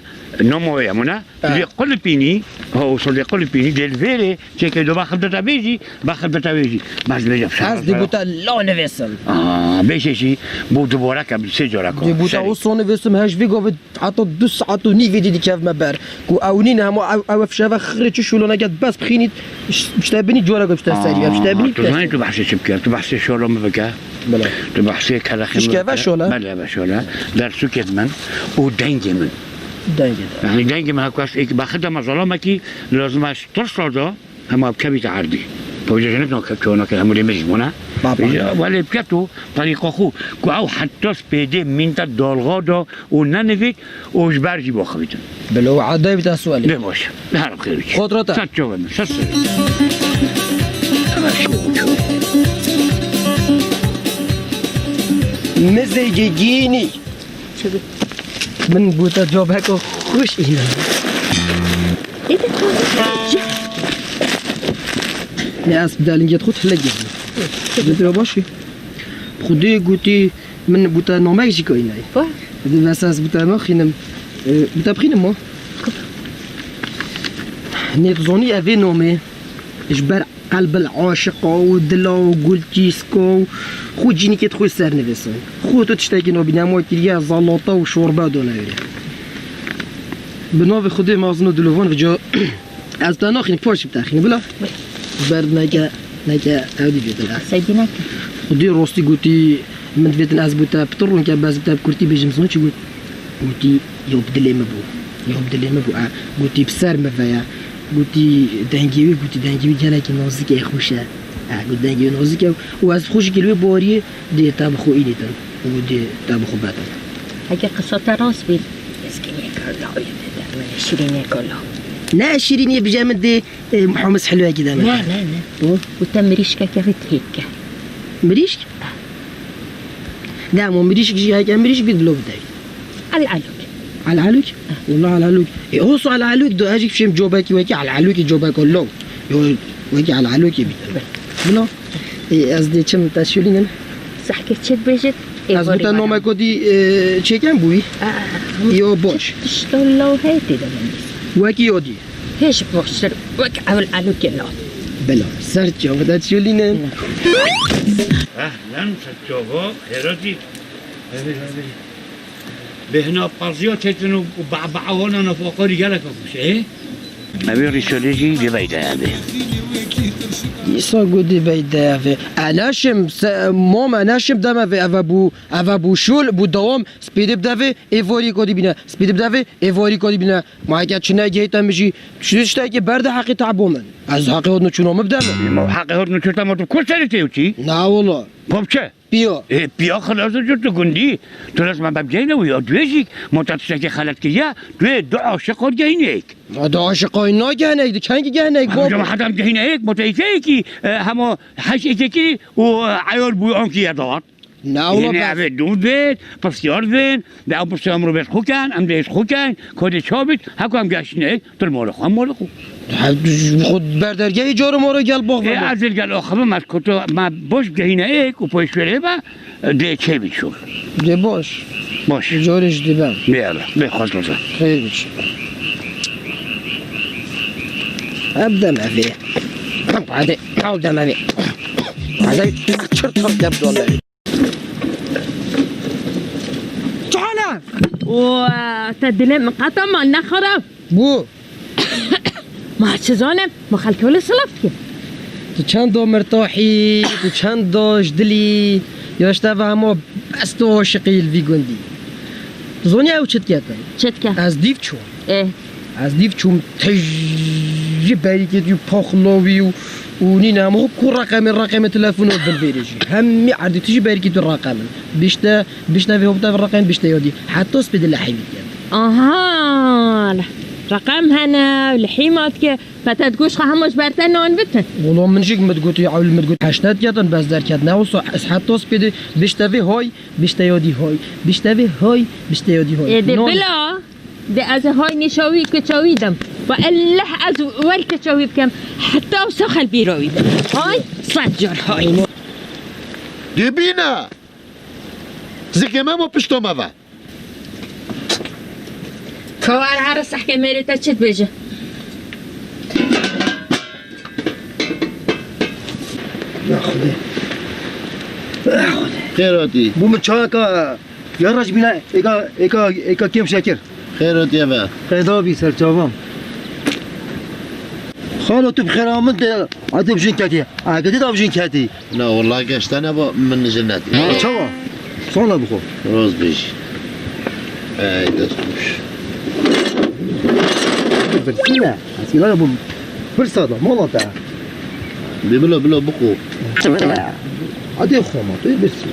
nama wê ye, mone? Tu dê qulipînî, ha, o sodê qulipînî, dê li vêrê çêkê do baxil dete bêjî, baxil dete bêjî. Bas bêje. Ez dê bo te la nivêsim. Aa, bêşê jî bo dubare ke, sê cara ke. Dê bo te o so nivêsim, hej vê gavê heta du saet û nîvê dî dikevme ber. Ku ew nîne hema ew, ew ev şeve xirê çi şûloneke bes bixînî, pişte binî cara ke pişte serî, pişte binî. Aa, tu zanî tu behsê çi bike? Tu behsê şola min bike. Bele. Tu behsê kelexê min bike. Tişke ve şola? Bele, ve şola. Dersûkê min û dengê min. Dengê de. Yanî dengê min heko ez êk baxil dema zelamekî lazim e ji tirs da hema bikevîte erdî. Pawca jenet no ke çona ke hemû lê min jî bûne. Baba. Ya, welê biketo tarîqa xwe. Ku ew heta spêdê mînte dalga da û nenivît û ji ber jî baxivîtin. Bilo û adayî bita sualê. Lê baş. Li her bixêr bikî. Xotira te. Sed çava min. Sed serê. Mizê gigînî. Çi bi? Min bo te cawabeka xweş îna. Ê, de tu Ne ez bi delingê xwe tile girdim. Çi bi? Dira baş e. Xwedê gotî min bo te namek jî kayînayî. Va? Di vesa ez bo te naxînim. E, bo te bixînim ma? Nê tu zanî evê namê ji ber Qelbil aşiqa û dila û gultîska û xwe cînîkê xwe ser nivîsay. Xwe tu tiştekî nabîne, hema kiriye zalata û şorbe done wê. Bi navê Xwedê mezin û dilovan vica ez te naxînim, paşî bi te xînim, bila. Ber neke, neke ew dî vêtin ez. Seydî neke. Xwedê rastî gotî, min divêtin ez bo te pitir rûn ke, bes bo te bi kurtî bêjim, zon çi got? Gotî, "Ya bi dilê min bû. Ya bi dilê min bû." E, gotî, "Bi ser min ve ye." Gotî, "Dengê wî," gotî, "dengê wî gelekî nazik e, xweş e." E, got, "Dengê wî nazik e." Û ez xwe jî kir wê bariyê, dê te bi xwe îlîtin. Û dê te bi xwe betin. Heke qisa te rast bî, ez kî nêka lawê te, te min şirînê ka law. Ne şirînê bije min dê, e, Muhammed Helwekî de min. Ne, ne, ne. Û? Û te mirîşkeke vê têk ke. Mirîşk? Demo mirîşk jî heke mirîşk bî dilo bidewî. Elelûk. Elelûk? Wala elelûk. E, oso elelûk do, ez jî kişêm cobekî wekî elelûkî cobeko lo. Yo, wekî elelûkî bî. Bila. E, ez dê çim te şûlînim. Sehke çi dibêjit? Ez bo te nameko dî, e, çêkem bûyî. Yo, boş. Tişta law heye tê de min dîsa. Wekî yo dî. Hêj boştir. Wek elelûkê law. Bila. Ser çava te şûlînim. Ehlen, ser çava, xêratî. Bêhna paziya çêtin û, û ba-, ba-, wana nafaqarî gelek xweş e. Evê rîsolê jî dê veyde evê. Dîsa got dê veyde evê. Eneşim, se-, mom eneşim deme vê eve bû, eve bû şûl, bû dawam, spîdê bidevê, ê vorî kodî bîne, spîdê bidevê, ê vorî kodî bîne. Ma heke çi negihîte min jî, çi tiştekî berde heqê te bo min. Ez heqê hotnûçûna min bideme. Ma heqê hotnûçûna min tu kur serê tê witî? Na wala. Popçe. Piya. E, piya xilas tu gundî. Tu resmen bem gehîne wî, ya duyê jî, mota tiştekî xelet kiriye, duyê du aşiq ot gehîneyek. Ma du aşiq ot nagehîneyek, di kengî gehîneyek, bab? Hocam, hedem gehîneyek, mota îkeyekî, e, hema heş êkekî û, e, eyar bû ankî ye dawat. Ne, wala Yine bes. Eve dûr bêt, pisyar bên, de ew pirsê em rûbêt xwe ken, em dê xwe ken, kodê çabit, heko em geştine, tur mala xwe, mala xwe. Ha, xwe berdergehî caro mara gel bax E, be. Ez ê gel axivim, ez koto, me boş gehîne ek û poşverê be, dê çê biçû. Dê baş. Baş. Carê ji dibem. Bê Allah, bê xwest olsun. Xeyr biçî. Ev dem evê. Hadi, ev dem evê. Hadi, çirt tam dem dole. Çi hal e? Wa, te dilê min qeta mal nexirab. Bû. Ma çi zanim, ma xelkê wele silav dike. Tu çend do mirtahî, tu çend do ji dilî, ya ji te ve hema bes tu aşiqî li vî gundî. Zonî ew çi dike te? Çi dike? Ez dîv çûm. Ê. Ez dîv çûm tijî berîkê tu paxlo wî û, û nîne hemû ku reqemê, reqemê telefonê û bilbêrê jî. Hemî erdî tijî berîkê tu reqem in. Bişte, bişte vê hopta vê reqem bişte yadî. Heta spêdê li heyvî diye. Aha, reqem hene, li hîma dike. Pete digoş xwe hema ji ber te nan bitin. Wala min jî min digotî, ewil min digotî heşt net diye, bes derket. Ne wisa ez heta spêdê bişte vê hay, bişte yadî hay. Bişte vê hay, bişte yadî hay. Ê, dê Nan- bila. Dê ez ê hay nîşa wî kiça wî dem. Ve elleh ez wel kiça wî bikem. Heta wisa xelbîra wî bim. Hay, sed car hay. Dê bîne. Zikê me mo pişto me ve. Kawar her sehke mêrê te çi dibêje? Ya Xwedê. Ya Xwedê. Xêr hatî. Bû min çayeka Ya rejbîne êka, êka, êka kêm şekir. Xêr hatiye be. Qeyda bî serçavam. Xalo tu bi xêra min de, hadi bi jin ketî. Agedî da bi jin ketî. Na, wala geşte ne bo min jin netî. Çawa? Sona bixo. Roz bêjî. Ey, dest xweş. Birsîne. Esîla ya bu. Birsa da, mola te. Bi bilo, bilo bixo. Hadi xoma, tu birsî.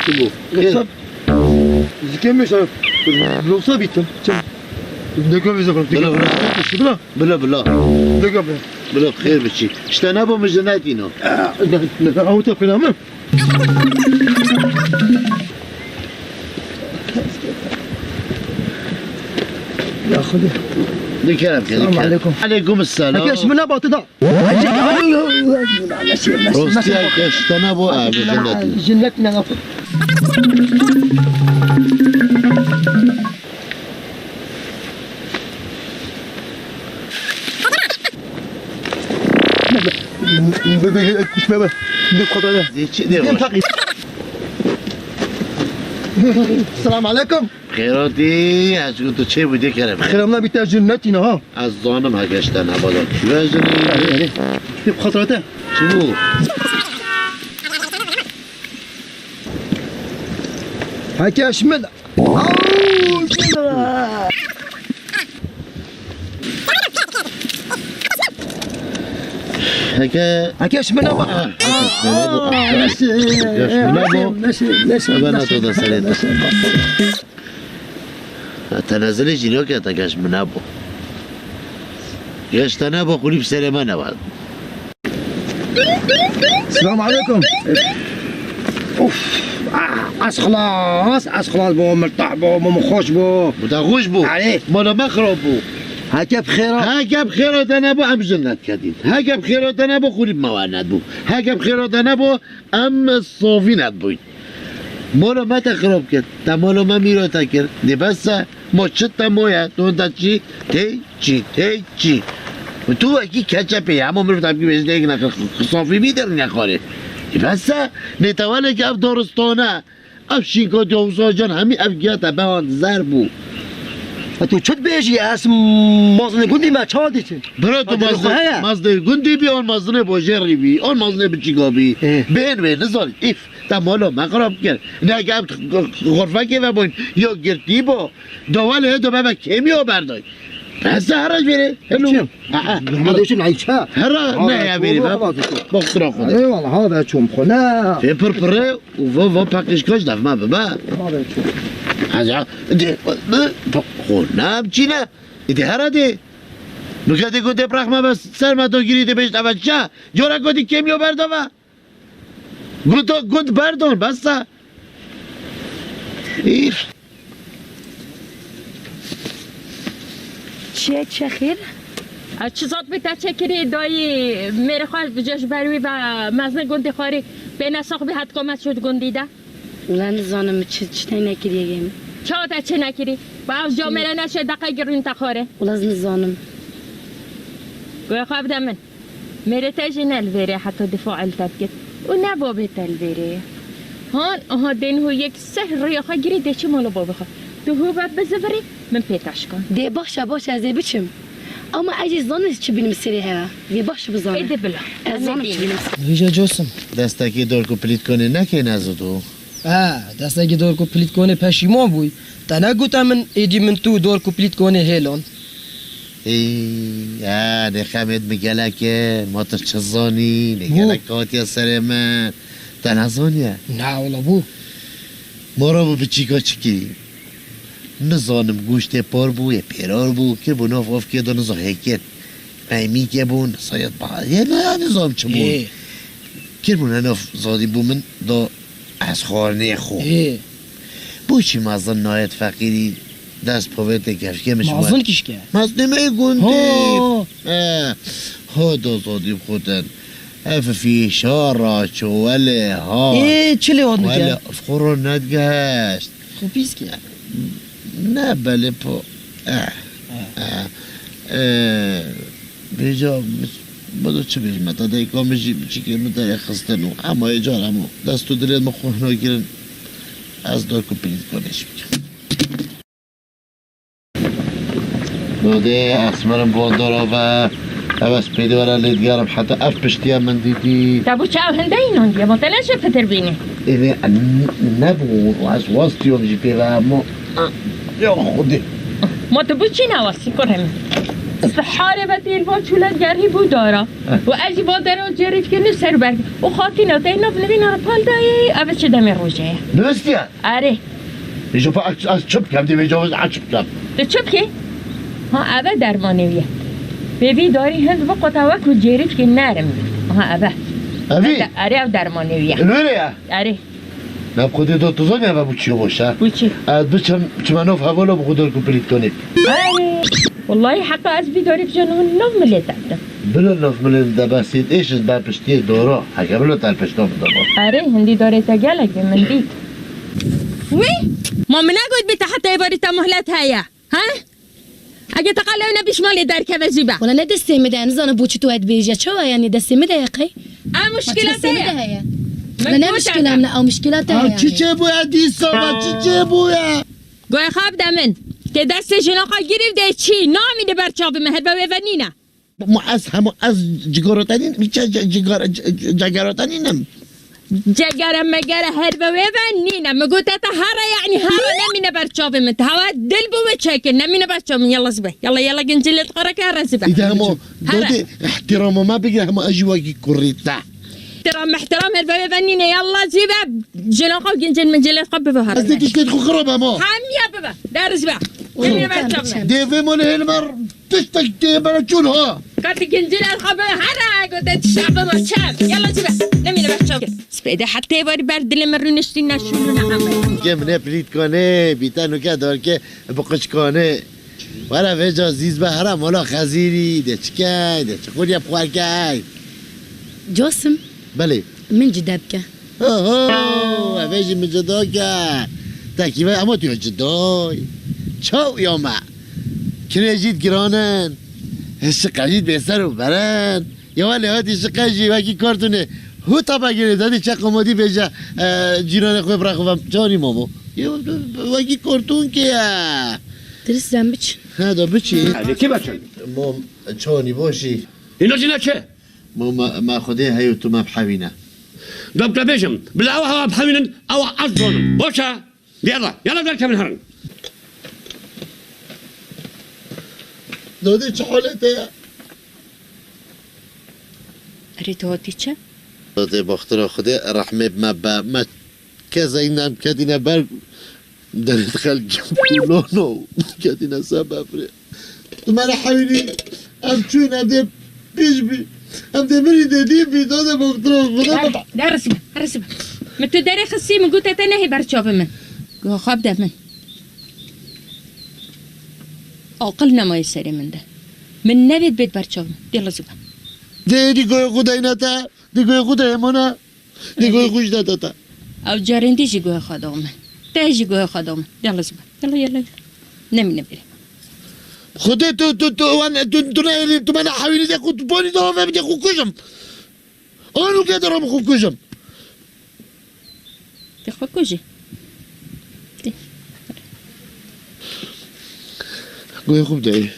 Çi bû? Xêr. Lopsa, zikê min şer. Lopsa bîtim. Çi? Deke min zikê. Bila, bila. Bila. Bila, bila. Bila, xêr biçî. İşte ne bu, min ji netîno. Ne, ne, ne, ew te xwîna min. Ya Xwedê. Dikerem ke, Selamun dikerem. Aleyküm. Aleyküm selam. Peki, şimdi ne batı da? Rostiya ke, işte ne bu, abi, jinnet. Jinnet ne lafı? Selamun aleyküm. Xêratî, ez got tu çê bû dê kerem. Xêram nebî te jin netîne ha. Ez zanim heke ji te nebada. Çi ve jinî? Erê, erê. Tê bi xatira te. Çi bû? Heke ji min. Heke. Heke ji min ama. Heke ji min ama. Heke ji min ama. Neşe, neşe, neşe, Ebe neşe, neto da serê te. Neşe. Te nezilê jî nake te geş min nebû. Geş te nebû, xulî bi serê me nebû. Selamun aleyküm. Of. Ah, ez xilas, ez xilas bû, mirtah bû, min xweş bû. Bu da xweş bû. Erê. Mala me xirab bû. Heke bi xêra. Heke bi xêra te nebû, em jinnet kedîn. Heke bi xêra te nebû, xulî bi me wenet bû. Heke bi xêra te nebû, em sovî net bûyn. Mala me te xirab kir. Te mala me mîra te kir. Dê bes e. Ma çi te moye? Tu te çi? Tê çi? Tê çi? Tu wekî keçe pê. Hema mirov te bî bêjin, êk nexir, xisafî bî derin ya xwarê. Dê bes e. Nê te wele ki ev daristane. Ev şînka diyawuza can hemî ev giya te behan zer bû. E, tu çi dibêjî? Ez mazinê gundî me, çawa dîtin? Bira, tu mazinê, mazinê gundî bî, an mazinê bojerî bî, an mazinê biçîka bî. Ê. Bên wê, nizanî. Îf, te mala me xirab kir. Ne, gel xurfekê ve bûn, ya girtî bo. Dawalê do bebe kêmî o berday. Ez de hera ji vêrê. Hello. Çim? Aa. Hema de çim, ay ça. Hera, ne ya vêrê be. Bak, tu ra xwe de. Eyvallah, ha be çom xwe, ne. Fê pir pire û va, va peqîşka ji dev me bibe. Ha be çom. Ez ya, de, bi, xwe ne, çi ne? Îdî hera de. Nuke dê gundê biraxme be ser me dogirî dê bêjt eve çi? Cora gotî kêmiyo berdove. Gund, gund berdon, bes e. Îf. Çi ye, çi xêr? A, çi zat bi te çekirî dayî mêrê xwe ji ber wî ve mezin gundê xwarî bêne sax bî hetka me çû di gundî de? Wela nizanim çi, çi tey nekiriye yê min. Ça te çi nekirî? Ba ev camêre neşe deqe girîn te xwarê. Wela ez nizanim. Goya xwe bide min. Mêrê te jî ne li vêrê heta difa li te dikir. Û ne babê te li vêrê ye. Han, aha, dên hû yek seh rêya xwe girî dê çi mala babê xwe. Tu hû ve bizivirî, min pê te şikan. Dê baş e, baş e, ez ê biçim. Ama ez ê zanim çi bînim serê heve. Dê baş e bizane. Ê dê bila. Ez zanim çi bînim. Vêca Cosim. Destekê dork û plîtkonê nekeyne ez û tu. E, destekê dork û plîtkonê peşîman bûy. Te negote min êdî min tu dork û plîtkonê hêlan. Ê, e, nê xemêt min gelek e, ma tu çi zanî, nê Bû. Gelek hatiye serê min. Te nezaniye? Na, wela bû. Ma rabû biçîka çi kirî? Nizanim, goştê par bû, yê pêrar bû, kiribû nav avkê de niza hêkir. Peymîkê bû, niza yet ba-, yê na, ya nizam çi bû. Ê. Kiribû ne nav zadî bû min da ez xwarinê xwe. Ê. Bo çi mezin nayet feqîrî dest povê tê kevşkê min şima? Mezin kişke. Mezin me gundî. Ha. E, ha da zadî xwe ten. Ev fîşa ra ço welê ha. Ê, çi lê hat Welê nike? Xwe ro nedgeşt. Xwe pîs ke. Ne belê po. Eh. Eh. Eh. Vêca min, min çi bêjim, te dayika min jî biçîkê min derê xistin û hema ê car hemû dest û dilê min xwe hina girin. Ez dork û plîtkonê jî bikim. Dodê, ez simirim van dara ve. Ev ez pêdê were lê digerim heta ev piştiye min dîtî. Te bû çav hinde înandiye, ma te ne ji pitir bînî? Ê, ne, nebû, ez wastiyom jî pê ve, hemû. Ya Xwedê. Ma tu bû çî newastî, kurê min? Siharê ve têl va çûle gerhî bû dara. Heh. Û ez jî va dera cêrî dikirin û ser ber. Û xatîna te nav nivîna re pal dayê, ev çi demê rojê ye? Nivîstiye? Erê. Vêca pa ez, ez çi bikem, dê vêca ez çi bikem? Tu çi bikî? Ha, eve dermanê wî ye. Pê vî darî hind biqota wekû cêrîkê nerim. Ha, eve. Evî? Eve de-, erê, ev dermanê wî ye. Li wê ye? Erê. Ne Xwedê do tu zanî eve bû çi boş e? Bû çi? Ez biçim, çime nav hevala bi xwe dork û plîtkonê. Erê. Wellahî heqa ez vî darî biçim nav milê te bidim. Bila nav milê de besît, êş iz ber piştiyê dora. Heke bila te pişta bidama. Erê, hindî darê te gelek bi min dît. Wî? Ma min negot bi te heta êvarî te muhlet heye. He? Ege te qal ew nebîş malê derkeve jî be. Wala ne destê min de ye, nizanim bo çi tu wê dibêje. Çawa yani destê min de ye qey? Ew muşkila te ye. Wala ne muşkila min e, ew muşkila te ye yani. Çi çêbûye dîsa me, çi çêbûye? Goya xab de min. Tê destê jina xwe girîv de çî, namîne ber çavê min, her be wê ve nîne. Ma ez hema ez cigara te nînim, ce-, ce-, cigara, ce-, ce-, cegara te nînim. Cegere megere her bi wê ve nîne. Min gote te here, yanî here nemîne ber çavê min. Te hewa dil bi wê çekir, nemîne ber çavê min. Yalla zibe. Yalla, yalla, gincilê xwe reke here zibe. Îde hema Here. Dodê ihtirama me bigire, hema ez jî wekî kurî te. Ihtiram, ihtiram her bi wê ve nîne. Yalla zibe. Cilê xwe, gincil mincilê xwe bibe here. Ez dê tiştê xwe xirab hema. Hemiya bibe. Der zibe. Nemîne ber çavê min. Dê vê malê hêlmer. Tiştek tê bere çûn ha. Ka tu gincî le xwe bi here gote tu şabe ma çem. Yalla çi be? Nemîne ber çav. Spêde hetê varî ber dilê min rûniştî ne şûlû ne amel. Ke min e plîtkanê, bîte nuke dorke bi qişkanê. Were vêca zîz be here mala Xezîrî, de çi key, de çi xurya bi xwe key. Cosim. Belê. Min cide bike. Oho, ev ê jî min cida ke. Tekî ve hema tu yê cidayî. Çaw ya me. Kirê jî giran in. Şiqe jî bêser û beren. Ya welê hatî şiqe jî wekî kartûnê. Hû tapa girê dadî çe qomodî bêje, e, cîranê xwe bira xwe ve çawa nî mamo. Ya wekî kartûn ke ye. Dirist dem biçin. He da biçî. Hadi ki biçin. Mom çawa nî başî. Îna jî ne çi? Ma, ma, ma Xwedê heye û tu me bihewîne. Dab te bêjim, bila ew hewa bihewînin, ew ez zanim. Baş e? Yalla, yalla derkevin herin. Dodê çi halê te ye? Erê tu hatî çi? Dodê baxtira Xwedê rehmê bi me be. Me Kezeyî nem ketîne ber derê xelkê pûlano ketîne ser befrê. Tu me re hewînî Em çûn, em dê pêş bî. Em dê mirî dê dî bî, dode boktura xwe. Derê, derê sibe, derê sibe. Min tu derê xistî, min gote te nehê ber çavê min. Guha xwe bide min. Aqil nemaye serê min de. Min nevêt bêt ber çavê min. Dê li zibe. Dê dî goyê xwe deyne te, dî goyê xwe deyê mana. Dî goyê xwe ji de te te. Ew carên dî jî goyê xwe da min. Te jî goyê xwe da min. Yala zibe. Yala, yala, yala. Nemîne bêrê. Xwedê tu, tu, tu, wan, tu, tu nehêlî, tu me nehewînî de ku tu ponî de ave bidê xwe kujim. Anu ke de ram xwe kujim. Te xwe kujî. Te. Goyê xwe bideyê.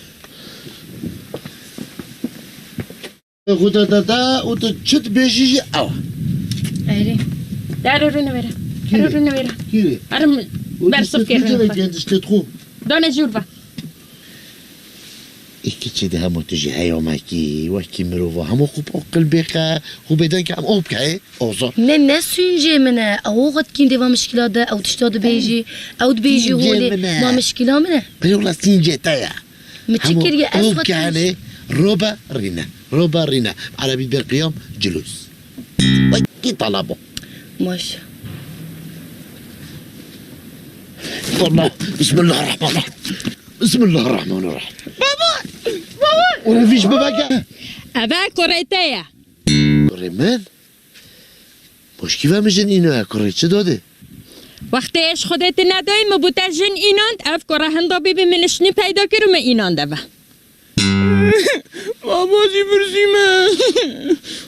Xwe te te te û tu çi dibêjî jî ew. Erê. Dero rûne wêre. Kîrê? Dero rûne wêre. Kîrê? Herim. Û tu bersif tu kê tu rûne. Civekê diştê xwe. Dane jûr be. Ê kiçê de hemû tu jî heyamekî, wekî mirova, hemû xwe bi aqil bêxe, xwe bêdeng ke em ov bikeyê, oza. Ne, ne sûncê min e. Ew xwe dikîn dê va mişkila de, ew tişta dibêjî, ew dibêjî holê. Sûncê min e. Ma mişkila min e. Pêwla sûncê te ye. Min çi kiriye? Ez xwe kane, roba rîne. Roba rîne. Erebî dibê qiyam, cilûs. Wekî talabo. Maşa. Allah. Bismillahirrahmanirrahim. Bismillahirrahmanirrahim. Baba! Baba! Û vîş bibeke. Eve kurê te ye. Kurê min? Boşkî ve min jin îno ye, kurê çi dodê? Wextê ez Xwedê tu nedayî, min bo te jin înand, ev kura hinda bîbî min işnî peyda kir û min înand eve. Baba jî birsî me.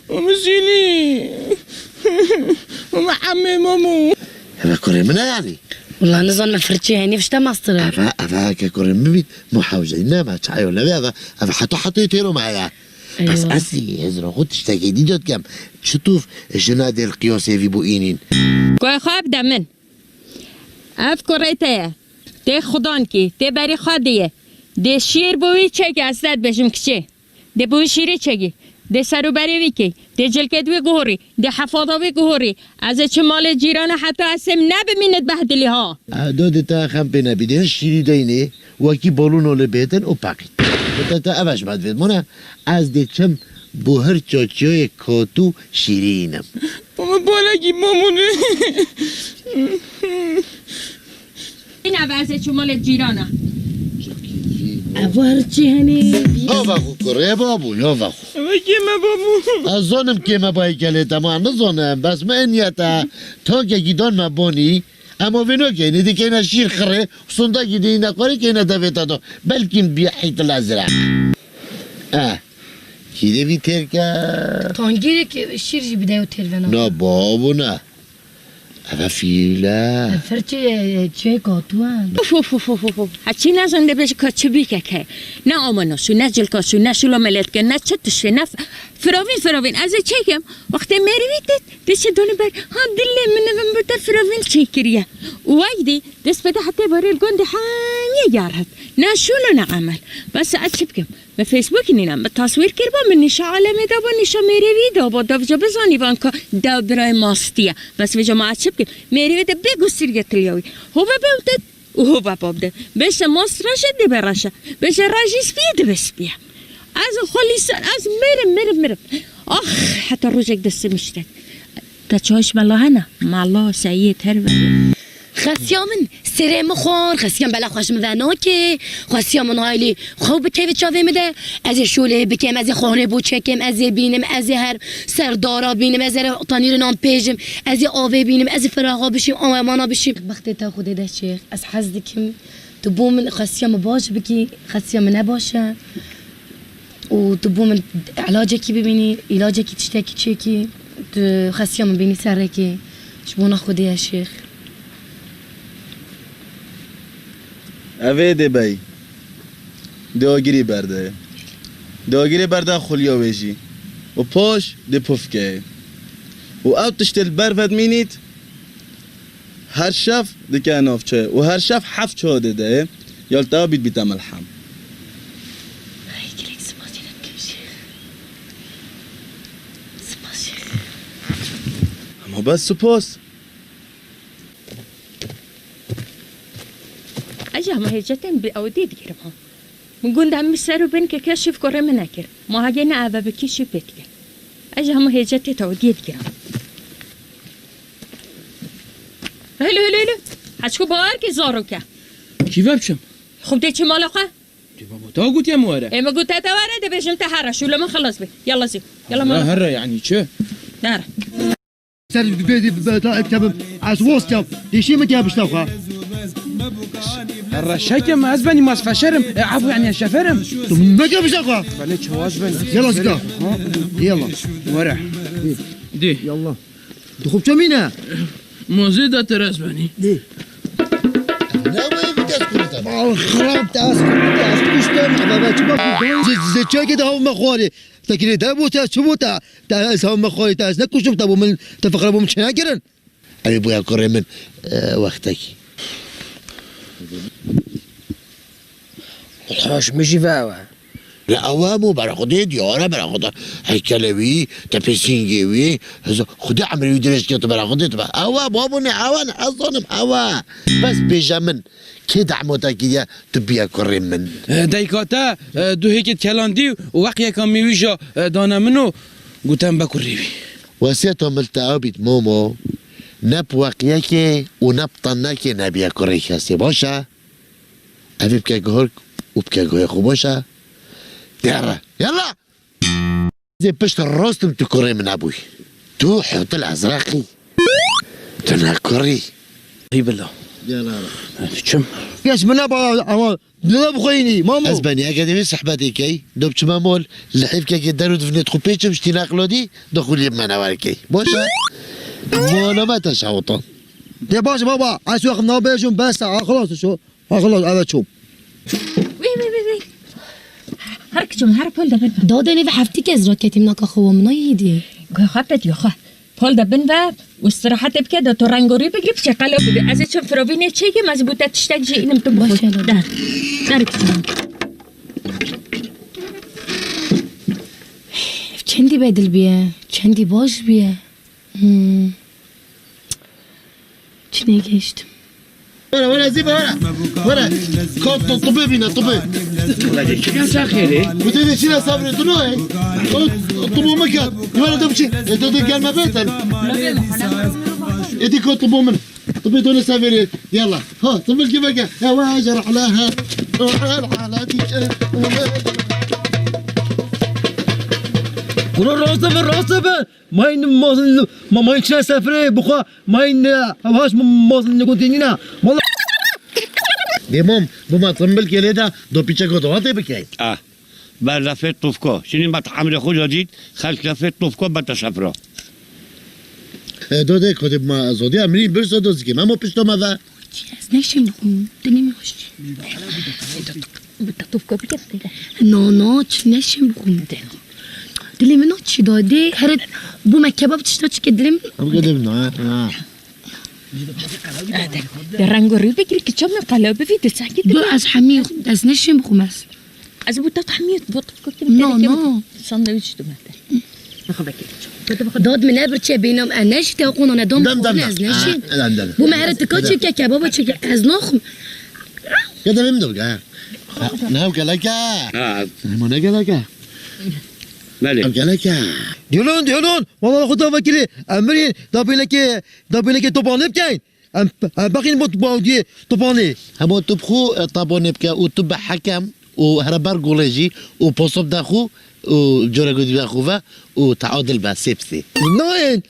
Û min sînî. Û min hemê mamu. Eve kurê min e yanî? Wala nizanim firçê henî fişte mastir e. Eve, eve ke kurê min bît, muhewceyî nema, çayo leve eve, eve heta heta têro me heye. Bes Eywa. Ez ê hizra xwe tiştekê dî de dikem. Çitûf jina dê li qiyasê vî bo înîn? Koy xwe bide min. Ev kurê te ye. Tê xudan kî, tê berî xwe diye. Dê şîr bo wî çekî, ez te dibêjim kiçê. Dê bo wî şîrê çekî. Dê ser û berê wî key. Dê cilkê wî guhorî. Dê hefada wî guhorî. Ez ê çi malê cîrana heta ez ê nebimînit behdilî ha. E, dodê te xem pê nebî. Dê şîrî deynê. Wekî bolûno lê bêtin û peqît. Te, te eve ji me divêt. Mone, ez dê çim bo her çaçiyayê katû şîrînim. Baba balekî mamûnê. Îna ve ez ê çû malê cîrana. Ev her çi henê? Ya vexwe kurê babû, ya vexwe. Eve kê me babû? Ez zanim kê me bayî gelê te ma nizanim, bes me eniye te. Tankekî dan me bonî. Ema vê nakeynê, dikeyne şîr xirê, sondakî dê îne xwarê keyne devê te de. Belkî bî heyt lezre. Eh. Kî dê vî têr ke? Tangîrek şîr jî bide û têr vena. Na babo ne. Eve fîle. Firçe çê katû e. Of, of, of, of, of, of. Heçî nezan dê bêje ka çi bîke ke. Ne amanos û ne cilkas û ne şûla meletke, ne çi tiştê, ne f-, firavîn, firavîn. Ez ê çêkim. Wextê mêrivî dit. Dê çi donî ber, ha dilê min, min bi te firavîn çêkiriye. Û wek dî dest pê de hetê barê li gondê hemî yar hat. Ne şûl û ne emel. Bes ez çi bikim? Me Facebook nîna, me taswîr kiriba, min nîşa alemê daba, nîşa mêrevî daba, da vêca bizanî van ka dew birayê mastî ye. Bes vêca ma ez çi bikim? Mêrevî de bê gusîr getiriya wî. Hove be û te û hova bab de. Bêje mast reş e, dibe reş e. Bêje rajî spî ye, dibe spî ye. Ez xwe lîsan, ez mirim, mirim, mirim. Ax, heta rojek destê min şiret. Te çaş mela hene? Mela, seyîd, her ve. Xesiya min serê min xwar, xesiya bela xweş min ve nake. Xesiya min haylî xew bikeve çavê min de. Ez ê şolê bikem, ez ê xanê bo çekim, ez ê bînim, ez ê her ser dara bînim, ez ê tanîrê nan pêjim, ez ê avê bînim, ez ê firaxa bişim, awemana bişim. Bextê te Xwedê de çêx. Ez hez dikim tu bo min xesiya min baş bikî, xesiya min ne baş e. Û tu bo min ilacekî bibînî, ilacekî tiştekî çêkî, tu xesiya min bînî serekê. Ji bona Xwedê ye şêx. Evê dê bey. Dê agirî berde. Dê agirê berde xuliya wê jî. Û paş dê pufke. Û ew tiştê li ber vedmînît, her şev dike navçe. Û her şev heft çawa dê de. Ya li te bît bîte melhem. Ay, gelek spas jê dikim şêx. Spas şêx. Ama bes spas. Ez jî hema hêcetin bi ew dê digirim ha. Min gund hemî ser û bin keke şîv kurê min nekir. Ma hegê ne eve bikî şîv pê dike. Ez ji hemû hêce tê tewdiyê digirim. Hilo, hilo, hilo. Heçku bawer ki zarok e. Kî ve biçim? Xwe dê çi mala xwe? Dê babo te gotiye min were. Ê min gotiye te were, dê bêjim te here, şûlê min xilas bê. Yalla zî. Yalla mala. Here, here, yanî çi? Here. Ser bê, bê, bê, ta etkebim. Ez wast ya. Dişî mi diye bişta xwe. Reşeke me ez benî mas feşerim. E, afu yani şeferim. Tu meke bişta xwe. Bale çawaz ben. Yalla zika. Ha? Yalla. Were. Di. Yalla. Di xupça mîne. Mozê da teres benî. Di. Ne bu evi ters kurdu? Al xrab ters kurdu. Ters kuştan. Baba çıkma. Ze-, zeçeke de havma xwari. Te kirê de bû te, çi bû te? Te ez hewme xwarê te ez nekuştim te bû min, te fiqre bû min çênekirin. Ew ê bûya kurê min, e, wextekî. Hoş min jî ve ew e. Ne ew e bû, bera Xwedê diyar e, bera Xwedê. Heykele wî, te pêsîngê wî, heza-, Xwedê emrê wî dirêj ke tu bera Xwedê tu be. Ew e, babo ne, ew e, ne, ez zanim, ew e. Bes bêje min. Kê dehmota kiriye tu biya kurê min? E, dayika te, e, du hêkê kelandî û weqyeka mîwîja, e, dane min û gote em be kurê wî. Wesiyeta min te ew bît Momo, ne bi weqyekê û ne bi tanekê nebiye kurê kesê, baş e? Evê bike guhurk û bike guhê xwe, baş e? Yalla, yalla! Zê pişt rostim tu kurê min nebûy. Tu Hutil Ezreqî. Tu ne kurî. Hî bila. Gel ara. Çim? Geç min ne bala ama ne bixweyînî, mamo. Ez benî, eke divê sohbetê key, do biçime mol, li hêvkekê der û divinê xwe pêçim, ji tîna qilodî, do xwiliyê bi me newer key. Baş e? Mola me te şewtan. De baş baba, ez wexim nabêjim, bes e, xilas şo. Ha, xelas, eve çûm. Wî, wî, wî, wî. Her kiçim, her pol de bin. Dadê nêve heftî kes raketîm naka xewa min, ay îdî. Guh xwe pet yo xwe. Pol de bin ve û istirahetê bike de tu rengorî bigirî, piçe qelo bibî. Ez ê çim firovînê çêkim, ez bû te tiştek jî înim tu bixwe. Baş e, dad. Der. Der kiçim. Çendî bedil biye, çendî baş biye. Hmm. Çi nêgihiştim. Were, were, zî were. Were. Kot tu, tu bibîne, tu bi. Were, kîjan çaxê lê? Bu tê de çîna sabrê tu noye. O, tu bu mu kat? Were de biçi. E, tu de gelme beten. Edi kot tu bu min. Tu bi tu ne sabrê. Yalla. Ha, tu bil ki beke. Ya, wa, ya, rahla, ha. Kuro, rostu bi, rostu bi. Mayın mazın, ma-, mayın çine sefre, bu ka-, mayın, e, havaş ma-, mazın ne gotinina. Valla. Demam, bu ma tımbil kele da, do piçe ko do hate bikey. Ah, ber lafê tufko. Şimdi ma emre xo jadid, xelk lafê tufko ber te sefra. E, do de kode ma zodi, amri bir so do zikim, ama pişto ma va. Çi ez neşim bixwim, dilê min xweş. Bi te tufka bike. No, no, çi neşim bixwim. Dilê min o çi da, dê here bû me kebab tişta çike dilê min. Ev dilê min, ha, ha. De, de rengo rû bigirî ki çav min qala bivî, de sanki dilê. Do ez hemî, ez neşim bixwim ez. Ez bû te tahmiyet, bû te kokê. No, no. Sandwich tu me. Dad min ne birçe bênam, e, ne jî te qona ne dom. Dem, dem, xwine, dem. Ez neşim. Ah, dem, dem. Bû me here tika çike, kebaba çike, ez naxwim. Ya da benim de bu, ha. Ha, ne o geleke? Ha. Ne o ne geleke? Belê. O geleke. Diyonon, diyonon. Valla xwe da vekirî. Emrî da bênekê, da bênekê topanê bikeyn. Em, em bexîn bo, bo awdiyê topanê. Hema tu bi xwe, e, tabanê bike û tu be hekem û here ber golê jî û posob de xwe û cora gotî de xwe ve û teadil be sê bi sê. Nayên.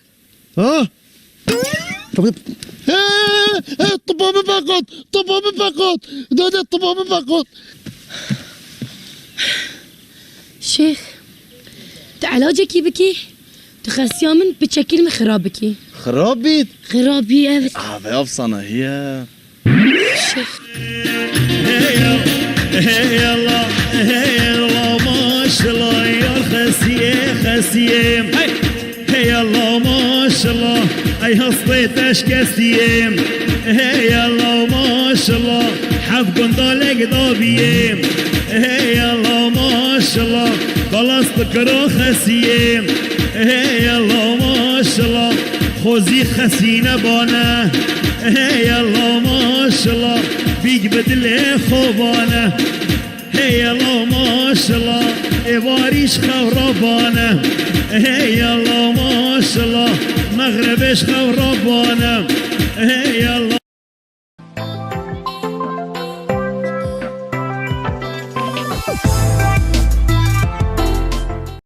Ha? He, he, tipa min peqot, tipa min peqot. Dede, tipa min peqot. Şêx, tu elacekî bikî, tu xesiya min piçekî min xirab bikî. Xirab bît? Xirabî, evet. Ah, vê efsane heye. Şêx. Hey ya, hey Allah, hey Allah, maşallah, yar xesiye, xesiye. Hey! Hey Allah maşallah, ey hastê teşkestiyê. Hey Allah maşallah, heft gundalek dabiyê. Hey Allah maşallah, kalas tu kiro xesiyê. Hey Allah maşallah, xozî xesîne bane. Hey Allah maşallah, bîg bi dilê xo bane. Hey Allah maşallah, êvarî ji xew rabane. Hey Allah maşallah, mexribê ji xew rabane. Hey Allah